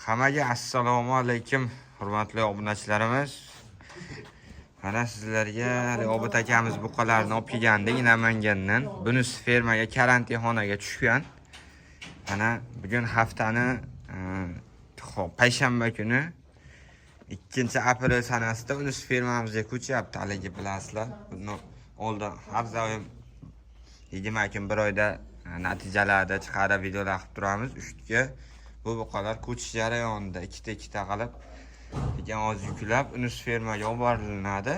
Hammaga assalomu alaykum, hurmatli obunachilarimiz. Mana sizlarga Obid akamiz buqalarni olib kelgandik Namangandan. Bunisi fermaga, karantinxonaga tushgan. Mana bugun haftani hop, payshanba kuni, 2 aprel sanasida Unus fermamizga ko'chyapti, haligi bilasizlar. Buni oldin har doim 20 kun, bir oyda natijalarda chiqarib, videolar qilib turamiz. Uchtga bu buqalar ko'chish jarayonida ikkita ikkita qilib, lekin hozir yuklab Unus fermaga olib boriladi.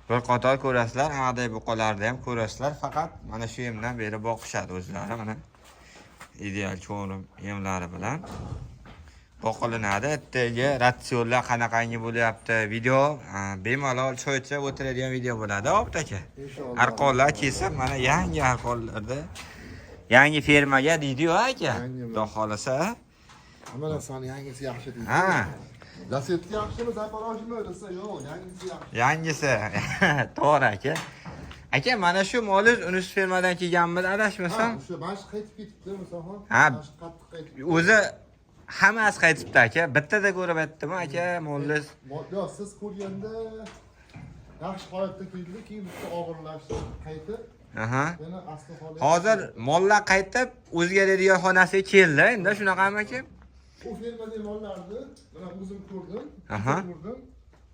Bir qator ko'rasizlar, anaqaday buqalarni ham ko'rasizlar. Faqat mana shu yemdan beri boqishadi o'zlari, mana ideal ko'rim yemlari bilan boqilinadi. Ertaga ratsionlar qanaqangi bo'lyapti, video bemalol choy ichib o'tiradigan video bo'ladi, Obid aka. Inshaalloh. Arqonlar kesib, mana yangi arqonlarda yangi fermaga deydi-yu aka. Yangi. Xudo xohlasa. Hamma narsani yangisi yaxshi deydi. Ha. Lasetti yaxshimi, Zaporojmi desa, yo'q, yangisi yaxshi. Yangisi. To'g'ri, aka. Aka, mana shu molingiz Unus fermadan kelganmidi, adashmasam? Ha, o'sha mana shu qaytib ketibdi, masalan. Ha. Mana shu qattiq qaytib. O'zi hammasi qaytibdi, aka. Bittada ko'rib aytdimi, aka, molingiz? Yo'q, siz ko'rganda yaxshi holatda keldi, keyin bitta og'irlashdi, qaytib, yana asli holatga. Hozir mollar qaytib o'zgaradigan xonasiga keldi. Endi shunaqami, aka? U fermadagi mollarni mana o'zim ko'rdim, ko'rdim.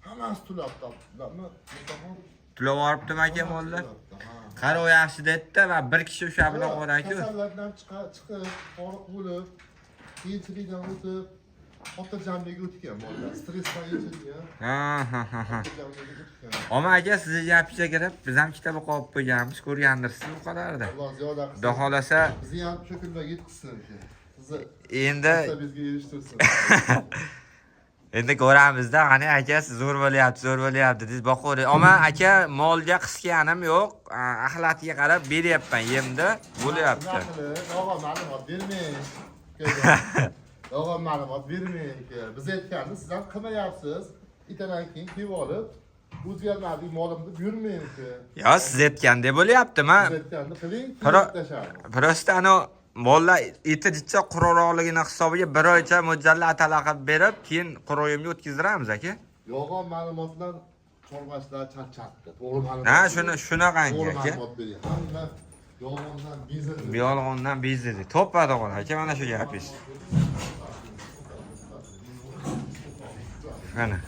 Hammasi to'labdi. Ularni masalan, To'lab yuboribdimi, aka, mollar? To'labdi, ha. Qarov yaxshi dedida va bir kishi o'sha bilan qo'raku. Kasallardan chiqib, forig' bo'lib, qiyinchilikdan o'tib, xotirjamlikka o'tgan mollar. Stressdan yechilgan, Ha ha ha ha. xotirjamlikka o'tgan. Omma aka, sizni gapiga kirib, biz ham ikkita buqa olib qo'yganmiz, ko'rgandirsiz buqalarni. Alloh ziyoda qilsin. Xudo xohlasa, Bizni ham shu kunlarga yetkazsin aka. Sizni endi bizga erishtirsin. Endi ko'ramizda, qani aka, siz zo'r bo'lyapti, zo'r bo'lyapti dedingiz, boqavering. Omma aka, molga qisganim yo'q, axlatiga qarab beryapman yemda, bo'lyapti. Shunaqa qilib, yolg'on ma'lumot bermang. Yolg'on ma'lumot bermang aka. Biz aytganmiz, siz ham qilmayapsiz. Itadan keyin kelib olib, o'zgarmadik molim deb yurmang aka. Yo, siz aytgandek bo'lyapti, man Biz aytganni qiling, keyin tashlamiz. Просто ano mollar eti jicha quruqroqligini hisobiga bir oycha mo'ljalla atala qilib berib, keyin quruq yemga o'tkazdiramiz, aka. Yolg'on ma'lumotlar chorvachilar charchatdi. To'g'ri ma'lumot. Ha, shuni shunaqangi, To'g'ri aka. ma'lumot bering. Hamma yolg'ondan bezildi. Yolg'ondan bezdi. To'ppa to'g'ri, aka, mana shu gapingiz. Mana.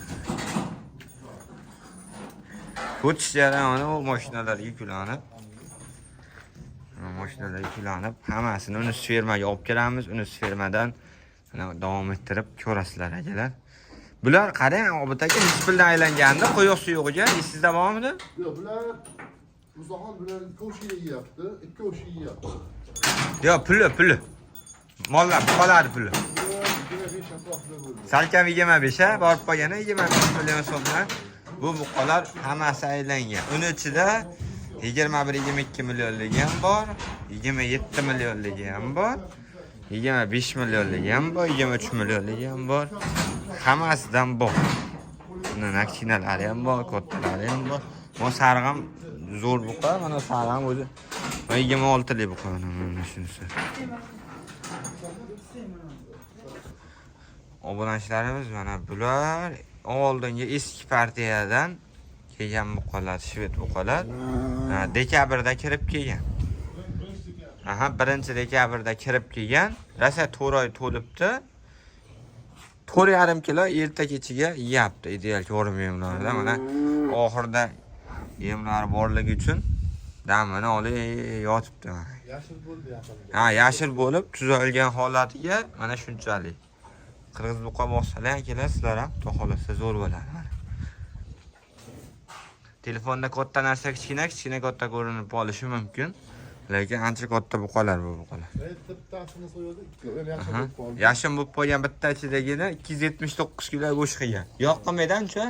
Ko'chish jarayoni u mashinalar yuklanib, mashinalar yuklanib, hammasini Unus fermaga olib kelamiz. Unus fermadan mana davom ettirib ko'rasizlar, akalar. Bular qarang, Obid aka, nechi puldan aylangandi quyuq suyug'iga, esingizda bormidi? Yo'q, bular Muzaxon, bular ikki o'sha yeyapti, ikki o'sha yeyapti. Yo'q, puli, puli. Mollar, buqalarni puli. Bular 25 atrofida bo'ldi. Salkam 25 ha, borib qolgani 25 million so'mdan bu buqalar hammasi aylangan. Uni ichida 21-22 millionligi ham bor, 27 millionligi ham bor, 25 millionligi ham bor, 23 millionligi ham bor. Hammasidan bor. Uni kichkinalari ham bor, kattalari ham bor. Bu sariq ham zo'r buqa, mana sariq ham o'zi 26 lik buqa, mana shunisi. Obunachilarimiz, mana bular oldingi eski partiyadan kelgan buqalar, shved buqalar. Ha, dekabrda kirib kelgan. Aha, 1-dekabrda kirib kelgan. Rosa 4 oy to'libdi. 4,5 kilo erta kechiga yeyapti ideal ko'rim yemlarida. Mana oxirida yemlari borligi uchun damini olib yotibdi mana. Yashil bo'ldi yaqinda. Ha, yashil bo'lib tuzalgan holatiga mana shunchalik. Qirg'iz buqa boqsalar, akalar, sizlar ham xudo xohlasa zo'r bo'ladi mana. Telefonda katta narsa kichkina, kichkina katta ko'rinib qolishi mumkin. Lekin ancha katta buqalar bu buqalar. Bitta bittasini so'yadi, ikki. Ham yashil bo'lib qoldi. Yashin bo'lib qolgan bitta ichidagini 279 kilo go'sht qilgan. Yo'q qilmaydi ancha?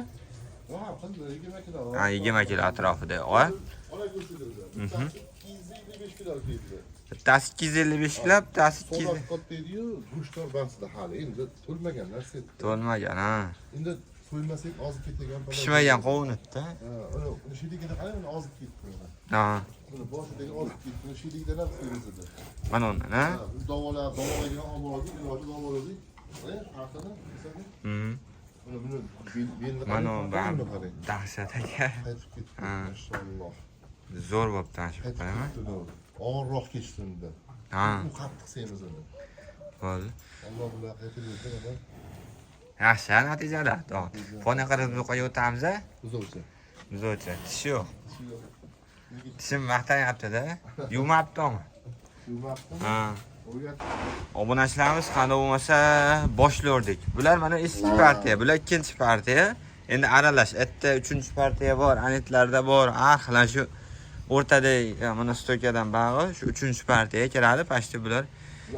Ha, qildi, 20 kilo. Ha, 20 kilo atrofida. Oy. Ola go'sht edi. Bittasi 255 kilo keldi. Bittasi 255 kilo, bittasi 200. So'lab katta ediyu, go'shtlar basida hali endi to'lmagan narsa edi. To'lmagan, ha. Endi so'ymasak ozib ketadigan. Pishmagan qovunibdi. Ha, uni shiyligini qarang, uni ozib ketdi. Ha, Buni boshidagi ozib ketdi. Uni shiyligidan ham so'yimiz edi. mana undan, ha. Ha, biz davolab, davolagan olib bordik, iloji davoladik. Farqini bilsana. Buni belini Mana qarang, bu buni qarang. dahshat aka. Qaytib ketdi. Ha. Mashalloh. Zo'r bo'libdi ana shu Qaytib buqalar. ketdi. Og'irroq kechdi unda. Ha, U qattiq semiz edi. bo'ldi. Alloh bular qaytib bersin, mana. Yaxshi natijalar. Fona qilib buqaga o'tamiz. Buzovcha. Buzovcha. Tishi yo'q. Tishim maqtanyapti-da. Yuvmabdimi? Yuvmabdi. Ha. O'rgat. Obunachilarimiz qanday bo'lmasa boshlardik. Bular mana eski partiya, bular ikkinchi partiya. Endi aralash. Erta uchinchi partiya bor, anitlarda bor. Har xil shu o'rtada mana stoykadan bag'i shu uchinchi partiyaga kiradi. Почти bular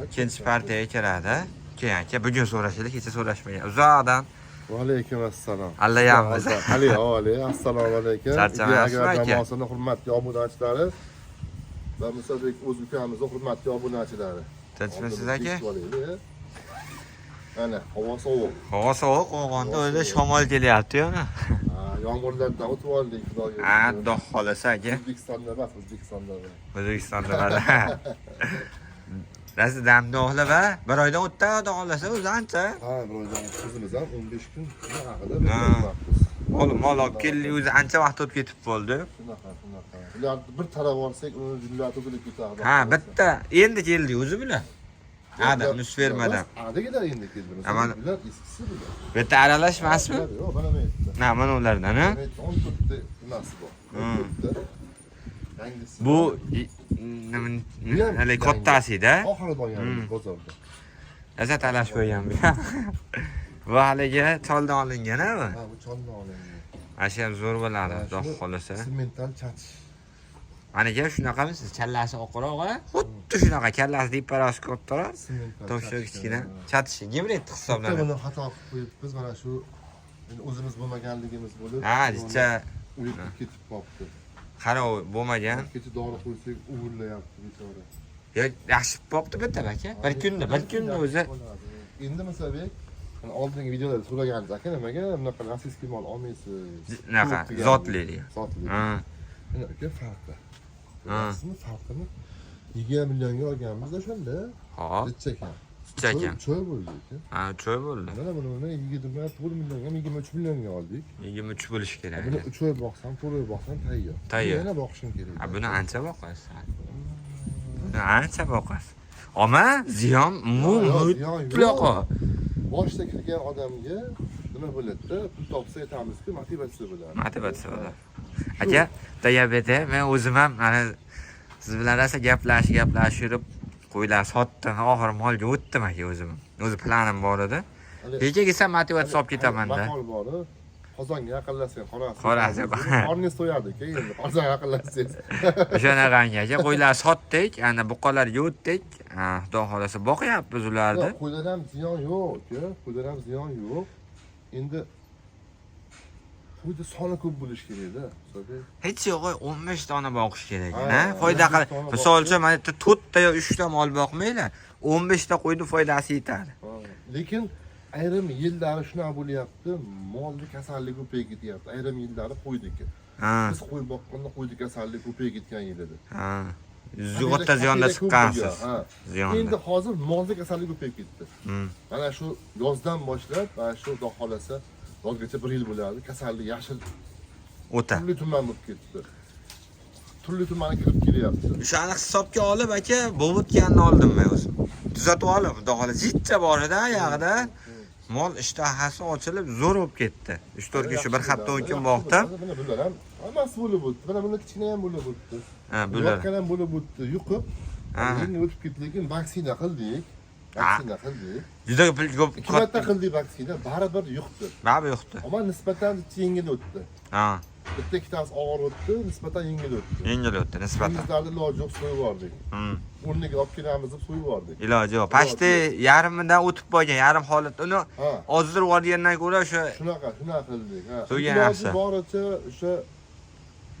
ikkinchi partiyaga kiradi. Keyin aka bugun so'rashaylik, kecha so'rashmagan. Uzoqdan Va alaykum assalom. Allayamiz. Ali, ali, assalomu alaykum. Charchamayapsizmi Agar aka? jamoasini hurmatli obunachilari va Musabek o'z ukamizni hurmatli obunachilari. Tinchmisiz aka? Mana havo sovuq. Havo sovuq, Qo'qonda o'zi shamol kelyapti-yu. Ha, yomg'irlardan o'tib oldik, Xudoga. Ha, xudo xolasa aka. O'zbekistonda emas, O'zbekistonda emas. O'zbekistonda mana. Rosa damni oxlab, ha? Bir oydan o'tdi, xudo xolasa o'zi ancha. Ha, bir oydan o'zimiz ham 15 kun haqida Ha. bilmayapmiz. Mol mol olib keldik, o'zi ancha vaqt o'tib ketib bo'ldi. Shunaqa, shunaqa. Ularni bir taraf olsak, uni junlar to'kilib ketadi. Ha, bitta endi keldi o'zi bular. Ha, da, fermadan. Adagilar endi keldi. Ha, mana- Bular eskisi bular. Bu yerda aralash emasmi? Bular yo'q, mana bu yerda. Na, mana ulardan, ha? Mana bu yerda 14 ta nimasi bor. 14 ta. Yangisi. Bu bor. nima Bu ham hali yangi. kattasida. Oxirida olganmiz bozorda. Rosa talash qo'ygan bu. Bu haligi choldan olingan, ha bu? Ha, bu choldan olingan. Mana shu ham zo'r bo'ladi, Ha, xudo shuni xolasa. Semental chatish. Mana shunaqami siz kallasi oqroq, ha? Xuddi shunaqa kallasi teparasi kattaroq. Semental. Tovshiq chatish. kichkina. Chatishi gibrid Bitta hisoblanadi. buni xato qilib qo'yibmiz, mana shu endi o'zimiz bo'lmaganligimiz bo'lib. Ha, jicha Uyib ketib qolibdi. qarov bo'lmagan. Kecha dori qo'ysak, uvillayapti bechora. Yo, yaxshi bo'pti bitta aka. Bir kunda, bir kunda o'zi. Endi Musabek, mana oldingi videolarda so'raganmiz, aka nimaga bunaqa российский mol olmaysiz? Naqa, Ko'p deganmiz. zotli degan. Zotli. Ha. Mana aka farqi. Ha. Ko'ryapsizmi farqini? 20 millionga olganmiz o'shanda. Hop, Jicha ekan. jicha ekan. Choy bo'ldi aka. Ha, choy bo'ldi. Mana buni mana 24 millionga, 23 millionga oldik. 23 bo'lishi kerak. Buni 3 oy boqsam, 4 oy boqsam tayyor. Tayyor. Yana boqishim kerak. Ha, buni ancha boqasiz. Buni ancha boqasiz. Ammo ziyon mu Yo'q, ziyon yo'q. mutlaqo. Boshida kirgan odamga nima bo'ladi-da, pul topsa aytamizku, motivatsiya bo'ladi. Motivatsiya bo'ladi. Aka, diabet men o'zim ham mana siz bilan rosa gaplashib gaplashib yurib qo'ylar sotdim, oxiri molga o'tdim aka o'zim. O'zi planim bor edi. Kecha kelsam motivatsiya olib ketaman-da. Maqol bor, qozonga yaqinlashsang qorasi. Qorasi. Qorningiz to'yadi keyin endi qozonga yaqinlashsangiz. O'shanaqangi aka qo'ylar sotdik, ana buqalarga o'tdik. Ha, Xudo xolasa boqyapmiz ularni. Yo'q, qo'ydan ham ziyon yo'q, aka. Qo'ydan ham ziyon yo'q. Endi qo'yda soni ko'p bo'lishi kerak-da. Hisobing. Hech yo'g'i 15 dona boqish kerak, Ha, ha? Foyda 15 qil. dona Misol uchun mana yerda 4 ta yo 3 ta mol boqmanglar, 15 ta qo'yni foydasi yetadi. Ha, lekin ayrim yillari shunaqa bo'lyapti, molni kasalligi ko'payib ketyapti. Ayrim yillari qo'ydiki. Ha, Biz qo'y boqqanda qo'yni kasalligi ko'payib ketgan yil edi. ha. Katta ziyonda Ko'p chiqqansiz. bo'lgan, ha. Ziyonda. Endi hozir molni kasalligi ko'payib ketdi. Mana shu yozdan boshlab, mana shu xudo xolasa yozgacha bir yil bo'ladi. Kasallik yashil O'ta. turli tuman bo'lib ketdi. Turli tumani kirib kelyapti. O'shani hisobga olib aka, bo'votganini oldim men o'zim. Tuzatib olib, xudo xohlasa jicha bor edi ayog'ida. Mol ishtahasi ochilib, zo'r bo'lib ketdi. 3-4 kun shu bir hafta 10 kun boqdim. Mana bular ham hammasi bo'lib o'tdi. Mana buni kichkina ham bo'lib o'tdi. Ha, bular. Yotgan ham bo'lib o'tdi. Yuqib, Ha. endi o'tib ketdi, lekin vaksina qildik. Vaksina qildik. Juda pul ko'p Ikki marta qildik vaksina, baribir yuqdi. Baribir yo'qdi. Ammo nisbatan yengil o'tdi. Ha, Bitta ikkitasi og'ir o'tdi, nisbatan yengil o'tdi. yengil o'tdi nisbatan. Bizlarni iloji yo'q, so'yib yubordik. O'rniga olib kelamiz deb so'yib yubordik. Iloji yo'q. Почти yarmidan o'tib bo'lgan, yarim holat. Uni Ha. ozdirib yuborgandan ko'ra o'sha Shunaqa, shunaqa qildik. Ha. So'ygan Iloji yaxshi. boricha o'sha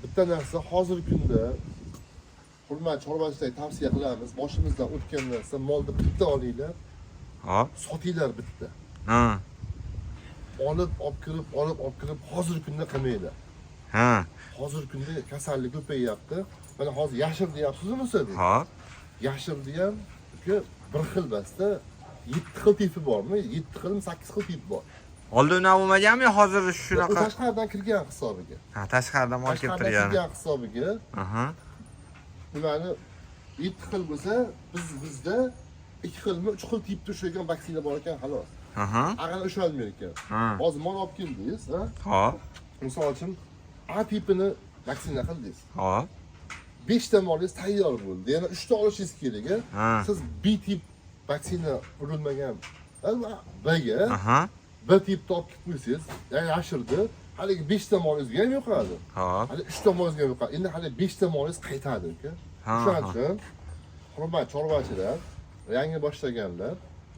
bitta narsa hozirgi kunda hurmat chorvachilarga tavsiya qilamiz. Boshimizdan o'tgan narsa molni bitta olinglar, Hop. sotinglar bitta. Ha. Olib, olib kirib, olib, olib kirib hozirgi kunda qilmanglar. Ha. Hozirgi kunda kasallik ko'payyapti. Mana hozir yashil deyapsizmi siz? Hop. Yashilni ham uka bir xil basda 7 xil tipi bormi? 7 xilmi, 8 xil tip bor. Oldin unaqa bo'lmaganmi yo hozir U shunaqa? tashqaridan kirgan hisobiga. Ha, tashqaridan mol kelib Tashqaridan turgan. kirgan hisobiga Aha. ularni 7 xil bo'lsa, bizda 2 xilmi, 3 xil tipda ushlagan vaksina bor ekan xolos. Aha. Ag'ini ushalmaydi ekan. Ha. Hozir mol olib keldingiz, ha? Hop. Misol uchun A tipini vaksina qildingiz. Hop. 5 ta molingiz tayyor bo'ldi. Yana 3 ta olishingiz kerak, a? Ha. Siz B tip vaksina urilmagan Bga Aha. B tipni olib kelib qo'ysangiz, ya'ni yashirdi, haligi 5 ta molingizga ham yo'qadi. Hop. Hali 3 ta molingizga ham yo'qadi. Endi hali 5 ta molingiz qaytadi aka. Ha, O'shaning ha. uchun hurmat chorvachilar, yangi boshlaganlar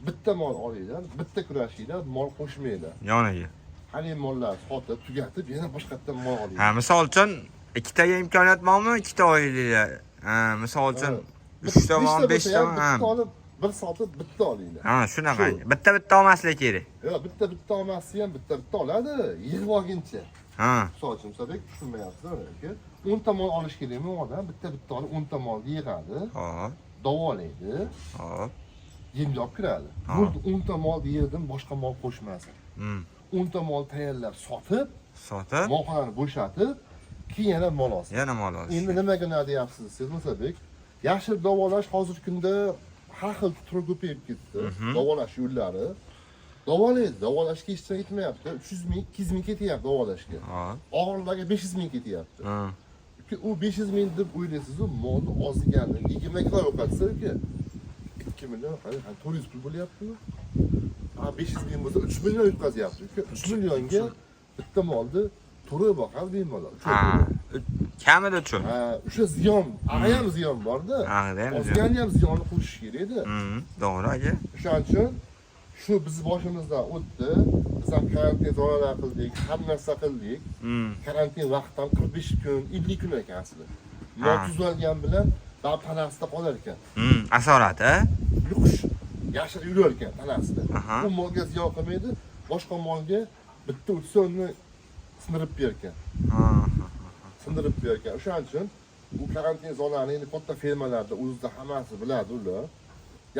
bitta mol olinglar, bitta kurashinglar, mol qo'shmanglar. Yoniga. Haligi mollar sotib, tugatib, yana boshqatdan mol olinglar. Ha, misol uchun ikkitaga imkoniyat bormi? Ikkita oilaga. Ha, misol uchun 3 ta bormi, 5 bo'lsa ham ta? Ha. bitta olib, bir sotib, bitta olinglar. Ha, shunaqa. Shu. Bitta bitta olmaslik kerak. Yo'q, bitta bitta olmasi ham bitta bitta oladi, yig'ib olguncha. Ha. Misol uchun, Musobek tushunmayapsiz, aka. 10 ta mol olish kerakmi u odam? Bitta bitta olib 10 ta molni yig'adi, Hop. davolaydi, Hop. yemga olib kiradi. Ha. Bo'ldi, 10 ta molni yig'dim, boshqa mol qo'shmasin. 10 ta mol tayyorlab sotib, Sotib, molxonani bo'shatib, keyin yana mol olsin. yana mol olish. Endi nimaga nima deyapsiz siz, Musabek? Yashil davolash hozirgi kunda har xil turi ko'payib ketdi. Davolash yo'llari. Davolaydi, davolashga hech narsa yetmayapti. 300 ming, 200 ming ketyapti davolashga. Hop. Og'irlarga 500 ming ketyapti. Ha. Uka, u 500 ming deb o'ylaysiz, u molni ozigani 20 kilo yo'qotsa, uka 2 million, hali 400 pul bo'lyaptimi? Ha, 500 ming bo'lsa 3 million yutqazyapti. Uka, 3 millionga bitta molni to'g'ri boqadi bemalol. Ha. Kamida 3. Ha, o'sha ziyon, ag'a ham ziyon borda. Ag'ida ham ziyon. Ozgani ham ziyonni qo'shish kerak edi. To'g'ri aka. O'shaning uchun shu bizni boshimizdan o'tdi. Biz ham karantin zonalar qildik, hamma narsa qildik. Karantin vaqti ham 45 kun, 50 kun ekan aslida. Mol tuzalgan bilan baribir tanasida qolar ekan. Asorat, a? Yuqish yashirib yurar ekan tanasida. Aha. U molga ziyon qilmaydi, boshqa molga bitta o'tsa uni sindirib berar ekan. Ha. Sindirib berar ekan. O'shaning uchun bu karantin zonani endi katta fermalarda o'zida hammasi biladi ular.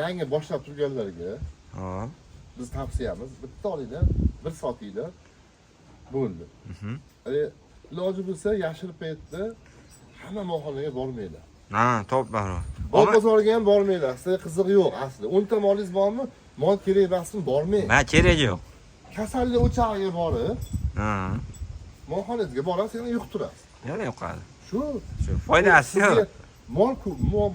Yangi boshlab turganlarga Hop. biz tavsiyamiz bitta olinglar, bir sotinglar bo'ldi. Iloji bo'lsa yashil paytda hamma molxonaga bormanglar. Ha, top bor. Bol bozoriga ham bormanglar. Sizga qizig'i yo'q aslida. 10 ta molingiz bormi? Mol kerak emasmi? Bormang. Ma keragi yo'q. Kasallik o'chog'iga borib, Ha. molxonangizga borasiz, yana yuqtirasiz. Yana yo'qadi. Shu Shu foydasi sizga yo'q.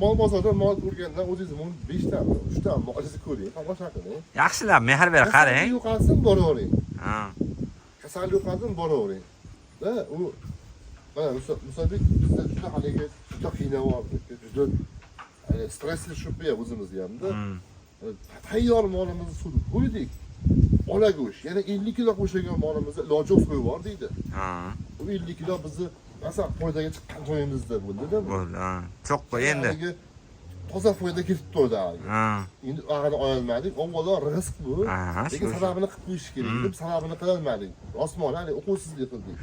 Mol bozorda mol ko'rgandan o'zingiz 5 tami, 3 tami molingizni ko'ring, tomosha qiling. Yaxshilab mehr ber qarang. Kasallik yo'qolsin, boravering. Ha. Kasallik yo'qolsin, boravering. Da u mana Musabek bizda juda haligi juda qiynab juda hani stressli tushib qo'yapti o'zimizni hamda. Tayyor molimizni sotib qo'ydik. Ola go'sht, yana 50 kilo qo'shilgan molimizni iloji yo'q qo'yib yubor deydi. Ha. U 50 kilo bizni masalan foydaga chiqqan joyimizda bo'ldi-da. Bu. Bo'ldi. Ha. Cho'q endi. Haligi toza foyda ketib turdi haligi. Ha. Endi ag'ini ololmadik. Avvalo rizq bu. Ha, Lekin shu. sababini qilib qo'yish kerak deb sababini qilolmadik. Osmon hali uquvsizlik qildik.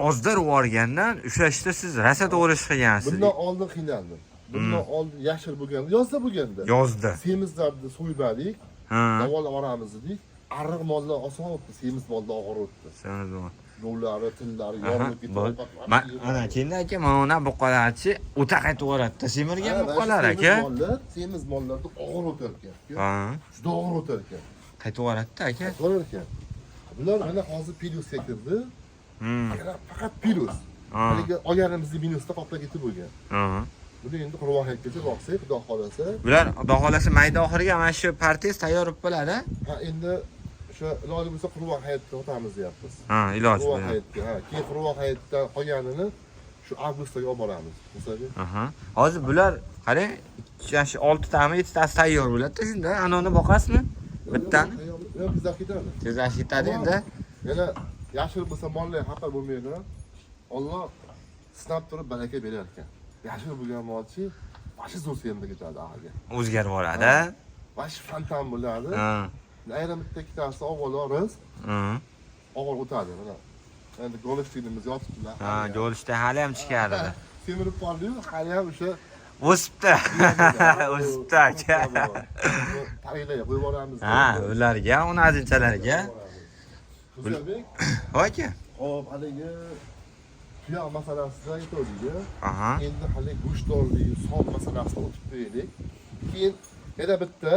Ozdirib yuborgandan ushlashda siz rosa to'g'ri ish qilgansiz. Bundan oldin qiynaldim. Bundan oldin yashil bo'lganda, yozda bo'lganda. Yozda. Semizlarni so'ymadik, Ha. davolab olamiz dedik. Arriq mollar oson o'tdi, semiz mollar og'ir o'tdi. Semiz mol. Yo'llari, tillari Aha, yorilib ketdi. bo'ldi. Ana keyin aka mana buqalarchi o'ta qaytib yuboradi-da, semirgan buqalar aka. Semiz mollar, semiz mollarda og'ir o'tar ekan. Ha, Juda og'ir o'tar ekan. qaytib yuboradi-da aka. Qolar ekan. Bular mana hozir plyusga kirdi. Yana faqat plyus. Ha. Haligi olganimizni minusda qoplab ketib bo'lgan. Ha. Buni endi Qurbon hayitgacha boqsak, Xudo xolasa. Bular xudo xolasa mayda oxiriga mana shu partez tayyor bo'lib bo'ladi. Ha, endi o'sha iloji bo'lsa Qurbon hayitga o'tamiz deyapmiz. Ha, iloji Qurbon bo'ladi. hayitga, ha, keyin Qurbon hayitdan qolganini shu avgustga olib boramiz. Masalan, Aha. Hozir bular qarang, mana shu 6 tami, 7 tasi tayyor bo'ladi-da shunda. Anoni boqasizmi? Bittani Yo'q, tezlab ketadi. tezlashib ketadi endi. Yana yashil bo'lsa mollar xafa bo'lmaydi. Alloh sinab turib baraka berar ekan. Yashil bo'lgan molchi vashi zo'r semda ketadi ag'aga. O'zgarib yuboradi. Vashi fontan bo'ladi. Ha. Ayrim bitta ikkitasi avvalo rizq Ha. og'ir o'tadi mana. Endi golishligimiz yotibdilar. Ha, golishda hali ham chiqardi. Semirib qoldi-yu, hali ham o'sha O'sibdi. O'sibdi aka. Tariqlarga qo'yib yuboramiz. Ha, ularga, onazinchalarga. Musabek, Voy aka. hop, haligi tuyoq masalasida aytgandik. Aha. Endi hali go'shtdorlik, son masalasini o'tib qo'yaylik. Keyin yana bitta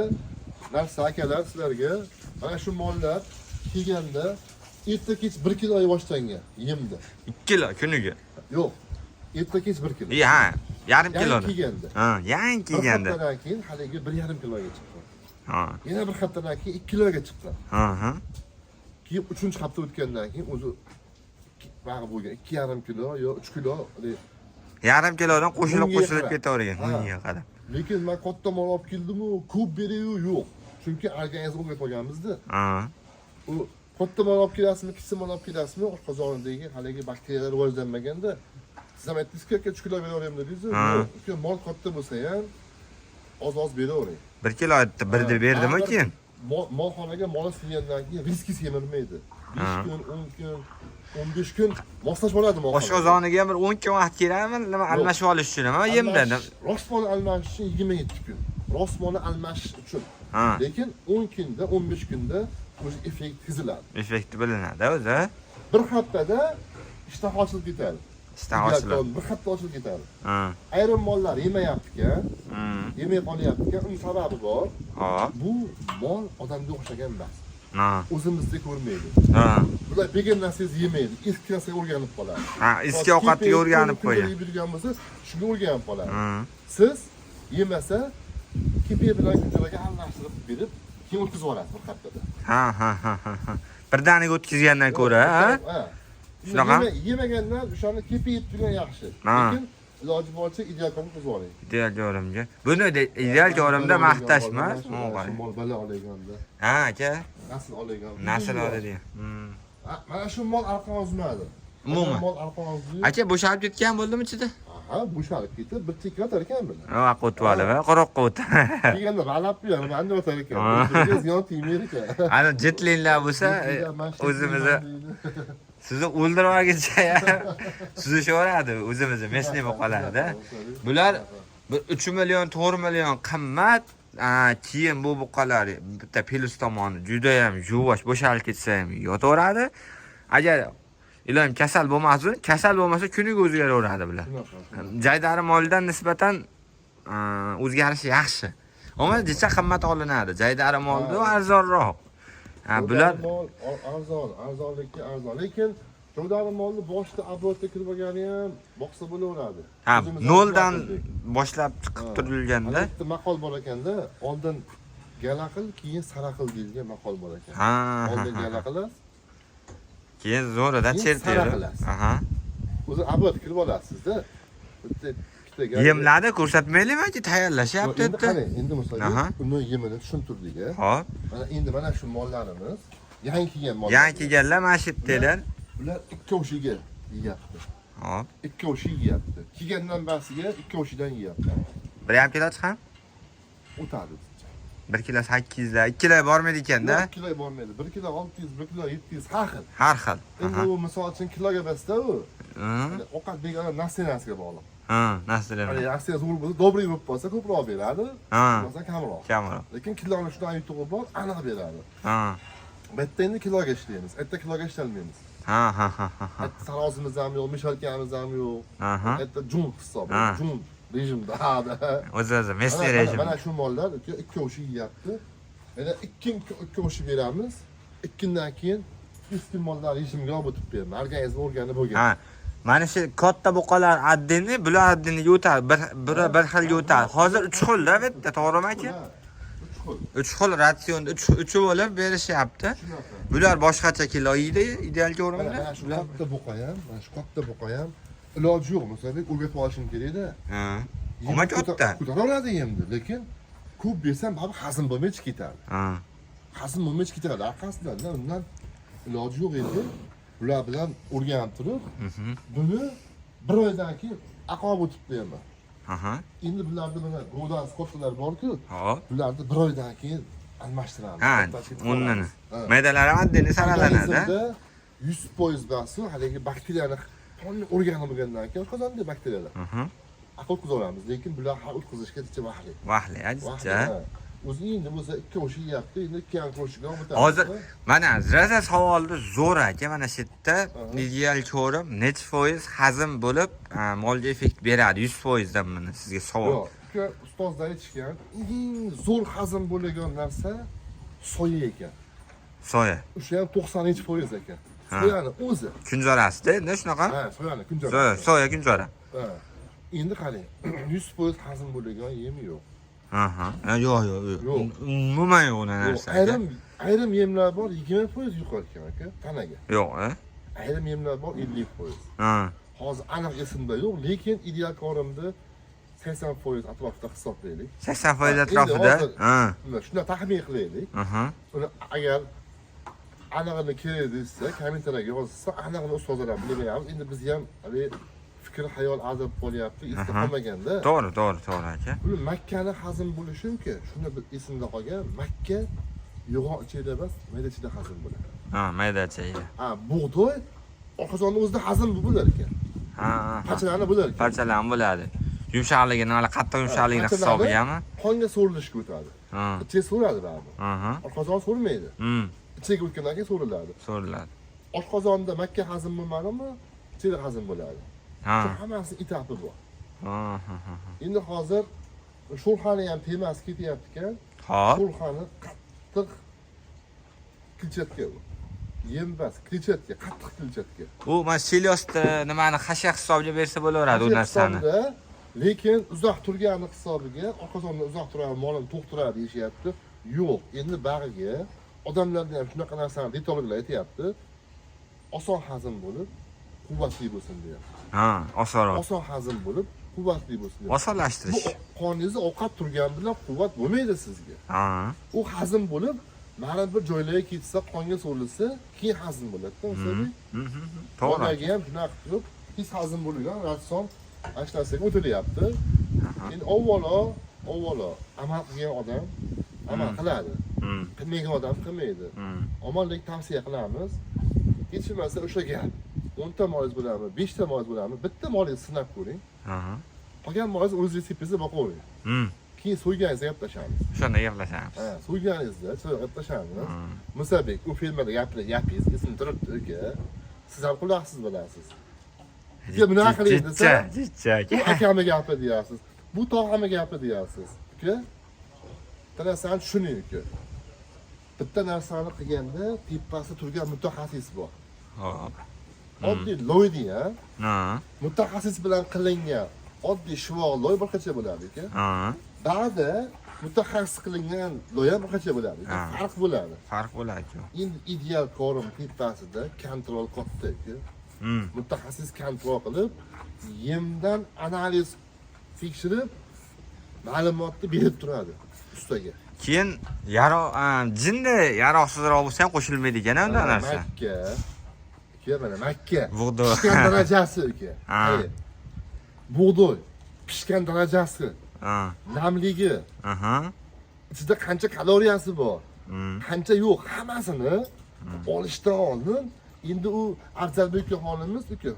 narsa akalar sizlarga, mana shu mollar kelganda erta kech 1 kilo boshlangan yemda. 2 kilo kuniga. Yo'q. Erta kech 1 kilo. I ha, yarim Yangi kiloni. kelganda. Ha, yangi Bir kelganda. haftadan keyin haligi 1,5 kiloga chiqqan. Ha. Yana bir haftadan keyin 2 kiloga chiqqan. Ha, ha. Keyin 3-hafta o'tgandan keyin o'zi bag'i bo'lgan 2,5 kilo yo 3 kilo haligi. Yarim kilodan qo'shilib Bunga qo'shilib qarab. ketavergan. Ha. Bunga qarab. Lekin men katta mol olib keldimu, ko'p berayu yo'q. Chunki organizm o'rgatib olganmizda. Ha. U katta mol olib kelasizmi, kichik mol olib kelasizmi, oshqozonidagi haligi bakteriyalar rivojlanmaganda siz ham aytdingizki, aka 3 kilo beraveraman dedingiz. Ha. Yo'q, uka mol katta bo'lsa ham oz-oz beravering. 1 kilo aytdi, bir deb berdimi Baribir keyin? Molxonaga moli singandan keyin riski semirmaydi. 5 Ha. kun, 10 kun, 15 kun moslashib oladi molxona. Oshqozoniga ham bir 10 kun vaqt kerakmi? Nima almashib olish uchun, nima yemda? Rostmoni almashish uchun 27 kun. Rostmoni almashish uchun. Ha, Lekin 10 kunda, 15 kunda o'zi effekt seziladi. effekti bilinadi o'zi. Bir haftada ishtaha ochilib ketadi. Ishtaha ochiladi. Bir hafta ochilib ketadi. Ha. Ayrim mollar yemayapti ekan, Hmm. yemay qolyapti ekan, uning sababi bor. Hop. Bu mol odamga o'xshagan emas. Ha. O'zimizda ko'rmaydi. Ha. Bular degan narsangizni yemaydi. Eski narsaga o'rganib qoladi. Ha, eski ovqatga o'rganib qo'ygan. Yeb yurgan bo'lsa, shunga o'rganib qoladi. Ha. Siz yemasa kepak bilan kunjaraga almashtirib berib, keyin o'tkazib yuborasiz bir haftada. Ha, ha, ha, ha, ha. Birdaniga o'tkazgandan ko'ra, ha? Ha. Shunaqa? Yemagandan o'shani kepak yeb turgan yaxshi. Ha. Lekin iloji boricha ideal qilib o'tkazib yuboring. Ideal jorimga. Buni ideal jorimda maqtash emas. Shu mol bala olganda, Ha, aka, nasl olgan. nasl oladigan. Hmm. Mana shu mol arqon uzmadi. Umuman. Mol arqon uzdi. Aka, bo'shalib ketgan bo'ldimi ichida? Ha, bo'shalib ketib, bir chekka yotar ekan bular. Vaqt o'tib olib, quruqqa o'tib. Kelganda g'alab yana manda yotar ekan. Ha. Bizga ziyon tegmaydi ekan. Ana jetlinlar bo'lsa, o'zimizni sizni o'ldirib olguncha suzishaveradi, o'zimizni mesniy bo'lib qoladi. Bular bir 3 million, 4 million qimmat. Keyin bu buqalar bitta plus tomoni juda ham yuvosh, bo'shalib ketsa ham yotaveradi. Agar iloyim kasal bo'lmasin, kasal bo'lmasa kuniga o'zgaraveradi bular. Jaydari moldan nisbatan o'zgarishi yaxshi. Ammo jicha qimmat olinadi. Jaydari molda arzonroq. Ha, bular mol arzon, arzonlikka arzon. Lekin Cho'g'dari molni boshida оборотga kirib olgani ham boqsa bo'laveradi. ha, O'zimiz ham noldan qildik. boshlab chiqib Ha. turilganda. Bitta maqol bor ekanda, oldin gala qil, keyin sara qil deyilgan maqol bor ekan. Ha, ha, Oldin ha. gala qilasiz, Keyin zo'ridan Keyin sara chertadi. qilasiz. Aha. O'zi оборот kirib olasizda. Bitta ikkita gala. Yemlarni ko'rsatmaylikmi aka, tayyorlashyapti Endi yerda. qarang, endi misol Aha. uni yemini tushuntirdik a. Hop. Mana endi mana shu mollarimiz yangi kelgan mollar. Yangi kelganlar mana shu yerdalar. Ular ikkovshiga yeyapti. Hop. Ikkovshi yeyapti. Kelgandan basiga ikkovshidan yeyapti. 1,5 kilo chiqam? O'tadi. 1 kilo 800 lar, 2 kilo bormaydi ekanda. 1 kilo bormaydi. 1 kilo 600, 1 kilo 700 har xil. Har xil. Endi Aha. u misol uchun kiloga emasda u. Hı. Ovqat bergan naslenasiga bog'liq. Ha, nasıl Hani aksiya zo'r bo'lsa, добрый bo'lib qolsa ko'proq beradi, Ha. bo'lmasa kamroq. Kamroq. Lekin kiloni shundan yutug'i bor, aniq beradi. Ha. Bu yerda endi kiloga ishlaymiz. Bu yerda kiloga ishlolmaymiz. Ha ha ha ha. Bu yerda sarozimiz ham yo'q, mishalkamiz ham yo'q. Aha. Bu yerda jun hisobi, Ha. jun rejimda. Ha, da. O'zi o'zi mesni Mana, rejim. mana shu mollar ikkovishi yeyapti. Yana ikkovishi beramiz. Ikkindan keyin eski mollar rejimga olib o'tib beramiz. Organizm o'rganib bo'lgan. Ha. Mana shu katta buqalar addini, bular addiniga o'tadi. Bir bir bir xilga o'tadi. Hozir 3 xilda bu yerda, to'g'rimi aka? Ha, uch xil. 3 xil ratsionda 3 uchi bo'lib berishyapti. Shunaqa. Bular boshqacha kilo yeydi, ideal Mana, ko'rinadi. mana shu katta buqa ham, mana shu katta buqa ham iloji yo'q. Masalan, o'rgatib olishim kerak-da. Ha. Ammo katta. Ko'taraveradi endi, lekin ko'p bersam baribir hazm bo'lmay chiqib ketadi. Ha. Hazm bo'lmay chiqib ketadi orqasidan, undan iloji yo'q endi. Bular bilan o'rganib turib, buni bir oydan keyin aqob o'tib qo'yaman. Aha. Endi bularda mana go'dan kattalar bor-ku, Hop. bularni bir oydan keyin almashtiramiz. Ha, Tashkil o'rnini. qilamiz. Ha. Maydalari ham addini saralanadi. Organizmda 100% basi haligi bakteriyani tonni o'rganib bo'lgandan keyin o'tkazamiz bakteriyalar. Mhm. Aql o'tkazaveramiz, lekin bular har o'tkazishga jicha vaqtli. Vahli, Vaqtli, azizcha. ha. O'zi endi bo'lsa ikki qo'shiq yeyapti, endi ikki yarim qo'shiqqa o'tamiz. Hozir mana rosa savolni zo'r aka, mana shu yerda ideal ko'rim necha foiz hazm bo'lib, molga effekt beradi 100% dan, mana sizga savol. Yo'q, uka, ustozlar aytishgan, eng zo'r hazm bo'ladigan narsa soya ekan. Soya. O'sha ham 93% ekan. Soyani o'zi. Kunjorasida endi shunaqa? Ha, soyani kunjara. Soya, soya kunjora. Ha. Endi qarang, 100% hazm bo'ladigan yem yo'q. Aha. Ha, yo'q, yo'q, yo'q. Yo'q. Umuman yo'q unaqa Yo'q, narsa. Aka. Ayrim yemlar bor 20% yuqori ekan aka, tanaga. Yo'q, a? Ayrim yemlar bor 50%. Ha. Hozir aniq esimda yo'q, lekin ideal korimni 80% atrofida hisoblaylik. 80% Endi atrofida. hozir- Ha. Unda shunda taxmin qilaylik. Aha. Uni agar anig'ini kerak desa, kommentariyga yozsa, anig'ini ustozlar ham bilmaymiz. Endi biz ham haligi fikr xayol azab qolyapti, esda qolmaganda. To'g'ri, to'g'ri, to'g'ri aka. Buni makkani hazm bo'lishi mumkin. Shunda bir esimda qolgan, makka yo'g'on ichida emas, mayda ichida hazm bo'ladi. Ha, maydacha. Ha, bug'doy oqizonni o'zida hazm bo'lar ekan. Ha, ha. ha. Parchalarni bo'lar ekan. Parchalanib bo'ladi. Yumshoqligini, hali qattiq yumshoqligini Parchalarni hisobigami? Qonga so'rilishga o'tadi. Ha. Ichiga so'radi baribir. Aha. Oshqozon so'rmaydi. Ichiga o'tgandan keyin so'riladi. So'riladi. Oshqozonda makka hazm bo'lmadimi? Ichida hazm bo'ladi. Ha. Shu hammasini etapi bor. Ha, ha, ha. Endi hozir sho'rxani ham temasi ketyapti ekan. Hop. Sho'rxani qattiq kletchatka u. Yem emas, kletchatka, qattiq kletchatka. U mana selyosda nimani hasha hisobiga bersa bo'laveradi u narsani. Hisobida, lekin uzoq turgani hisobiga, oshqozondan uzoq turadi, molim to'q turadi deyishyapti. Yo'q, endi bag'iga odamlarda ham shunaqa narsani dietologlar aytyapti. Oson hazm bo'lib, quvvatli bo'lsin deyapti. Ha, osonroq. Oson hazm bo'lib, quvvatli bo'lsin deyapti. Bu Osonlashtirish. qoningizda ovqat turgani bilan quvvat bo'lmaydi sizga. Ha. U hazm bo'lib, mana bir joylarga ketsa, qonga so'rilsa, keyin hazm bo'ladi-da, masalan. To'g'ri. Bolaga ham shunaqa qilib turib, tez hazm bo'lgan ratsion ana shu narsaga o'tilyapti. Endi avvalo amal qilgan odam amal qiladi. Qilmagan odam qilmaydi. Omonlik tavsiya qilamiz. Hech bo'lmasa o'sha gap. 10 ta molingiz bo'ladimi, 5 ta molingiz bo'ladimi, bitta molingizni sinab ko'ring. Aha. Qolgan molingizni o'zingiz sepingizda boqavering. Keyin so'yganingizda gaplashamiz. O'shanda gaplashamiz. Ha, so'yganingizda chiroyli gaplashamiz. Musabek, u firmada gapingiz esimda turibdi uka. Siz ham quloqsiz bilasiz. Uka, bunaqa qiling desa, Jicha, bu aka. akamni gapi deyapsiz. Bu tog'amni gapi deyapsiz. Uka, bitta narsani tushuning uka. Bitta narsani qilganda tepasida turgan mutaxassis bor. Hop. Oddiy loyni ha, Ha. mutaxassis bilan qilingan oddiy shuvoq loy boshqacha bo'ladi uka. Ha. Ba'da mutaxassis qilingan loy ham boshqacha bo'ladi. Ha. Farq bo'ladi. Farq bo'ladi-ku. Endi ideal korim tepasida kontrol katta uka. Mutaxassis kontrol qilib, yemdan analiz tekshirib, ma'lumotni berib turadi ustaga. Keyin yaroq, jinni yaroqsizroq bo'lsa ham qo'shilmaydi ekan unda Mana narsa. Makka. Uka, mana makka. Bug'doy. Pishgan darajasi uka. Ha. Qarang. Bug'doy pishgan darajasi, Ha. namligi, Aha. ichida qancha kaloriyasi bor, qancha yo'q, hammasini olishdan oldin endi u Afzalbek xonimiz uka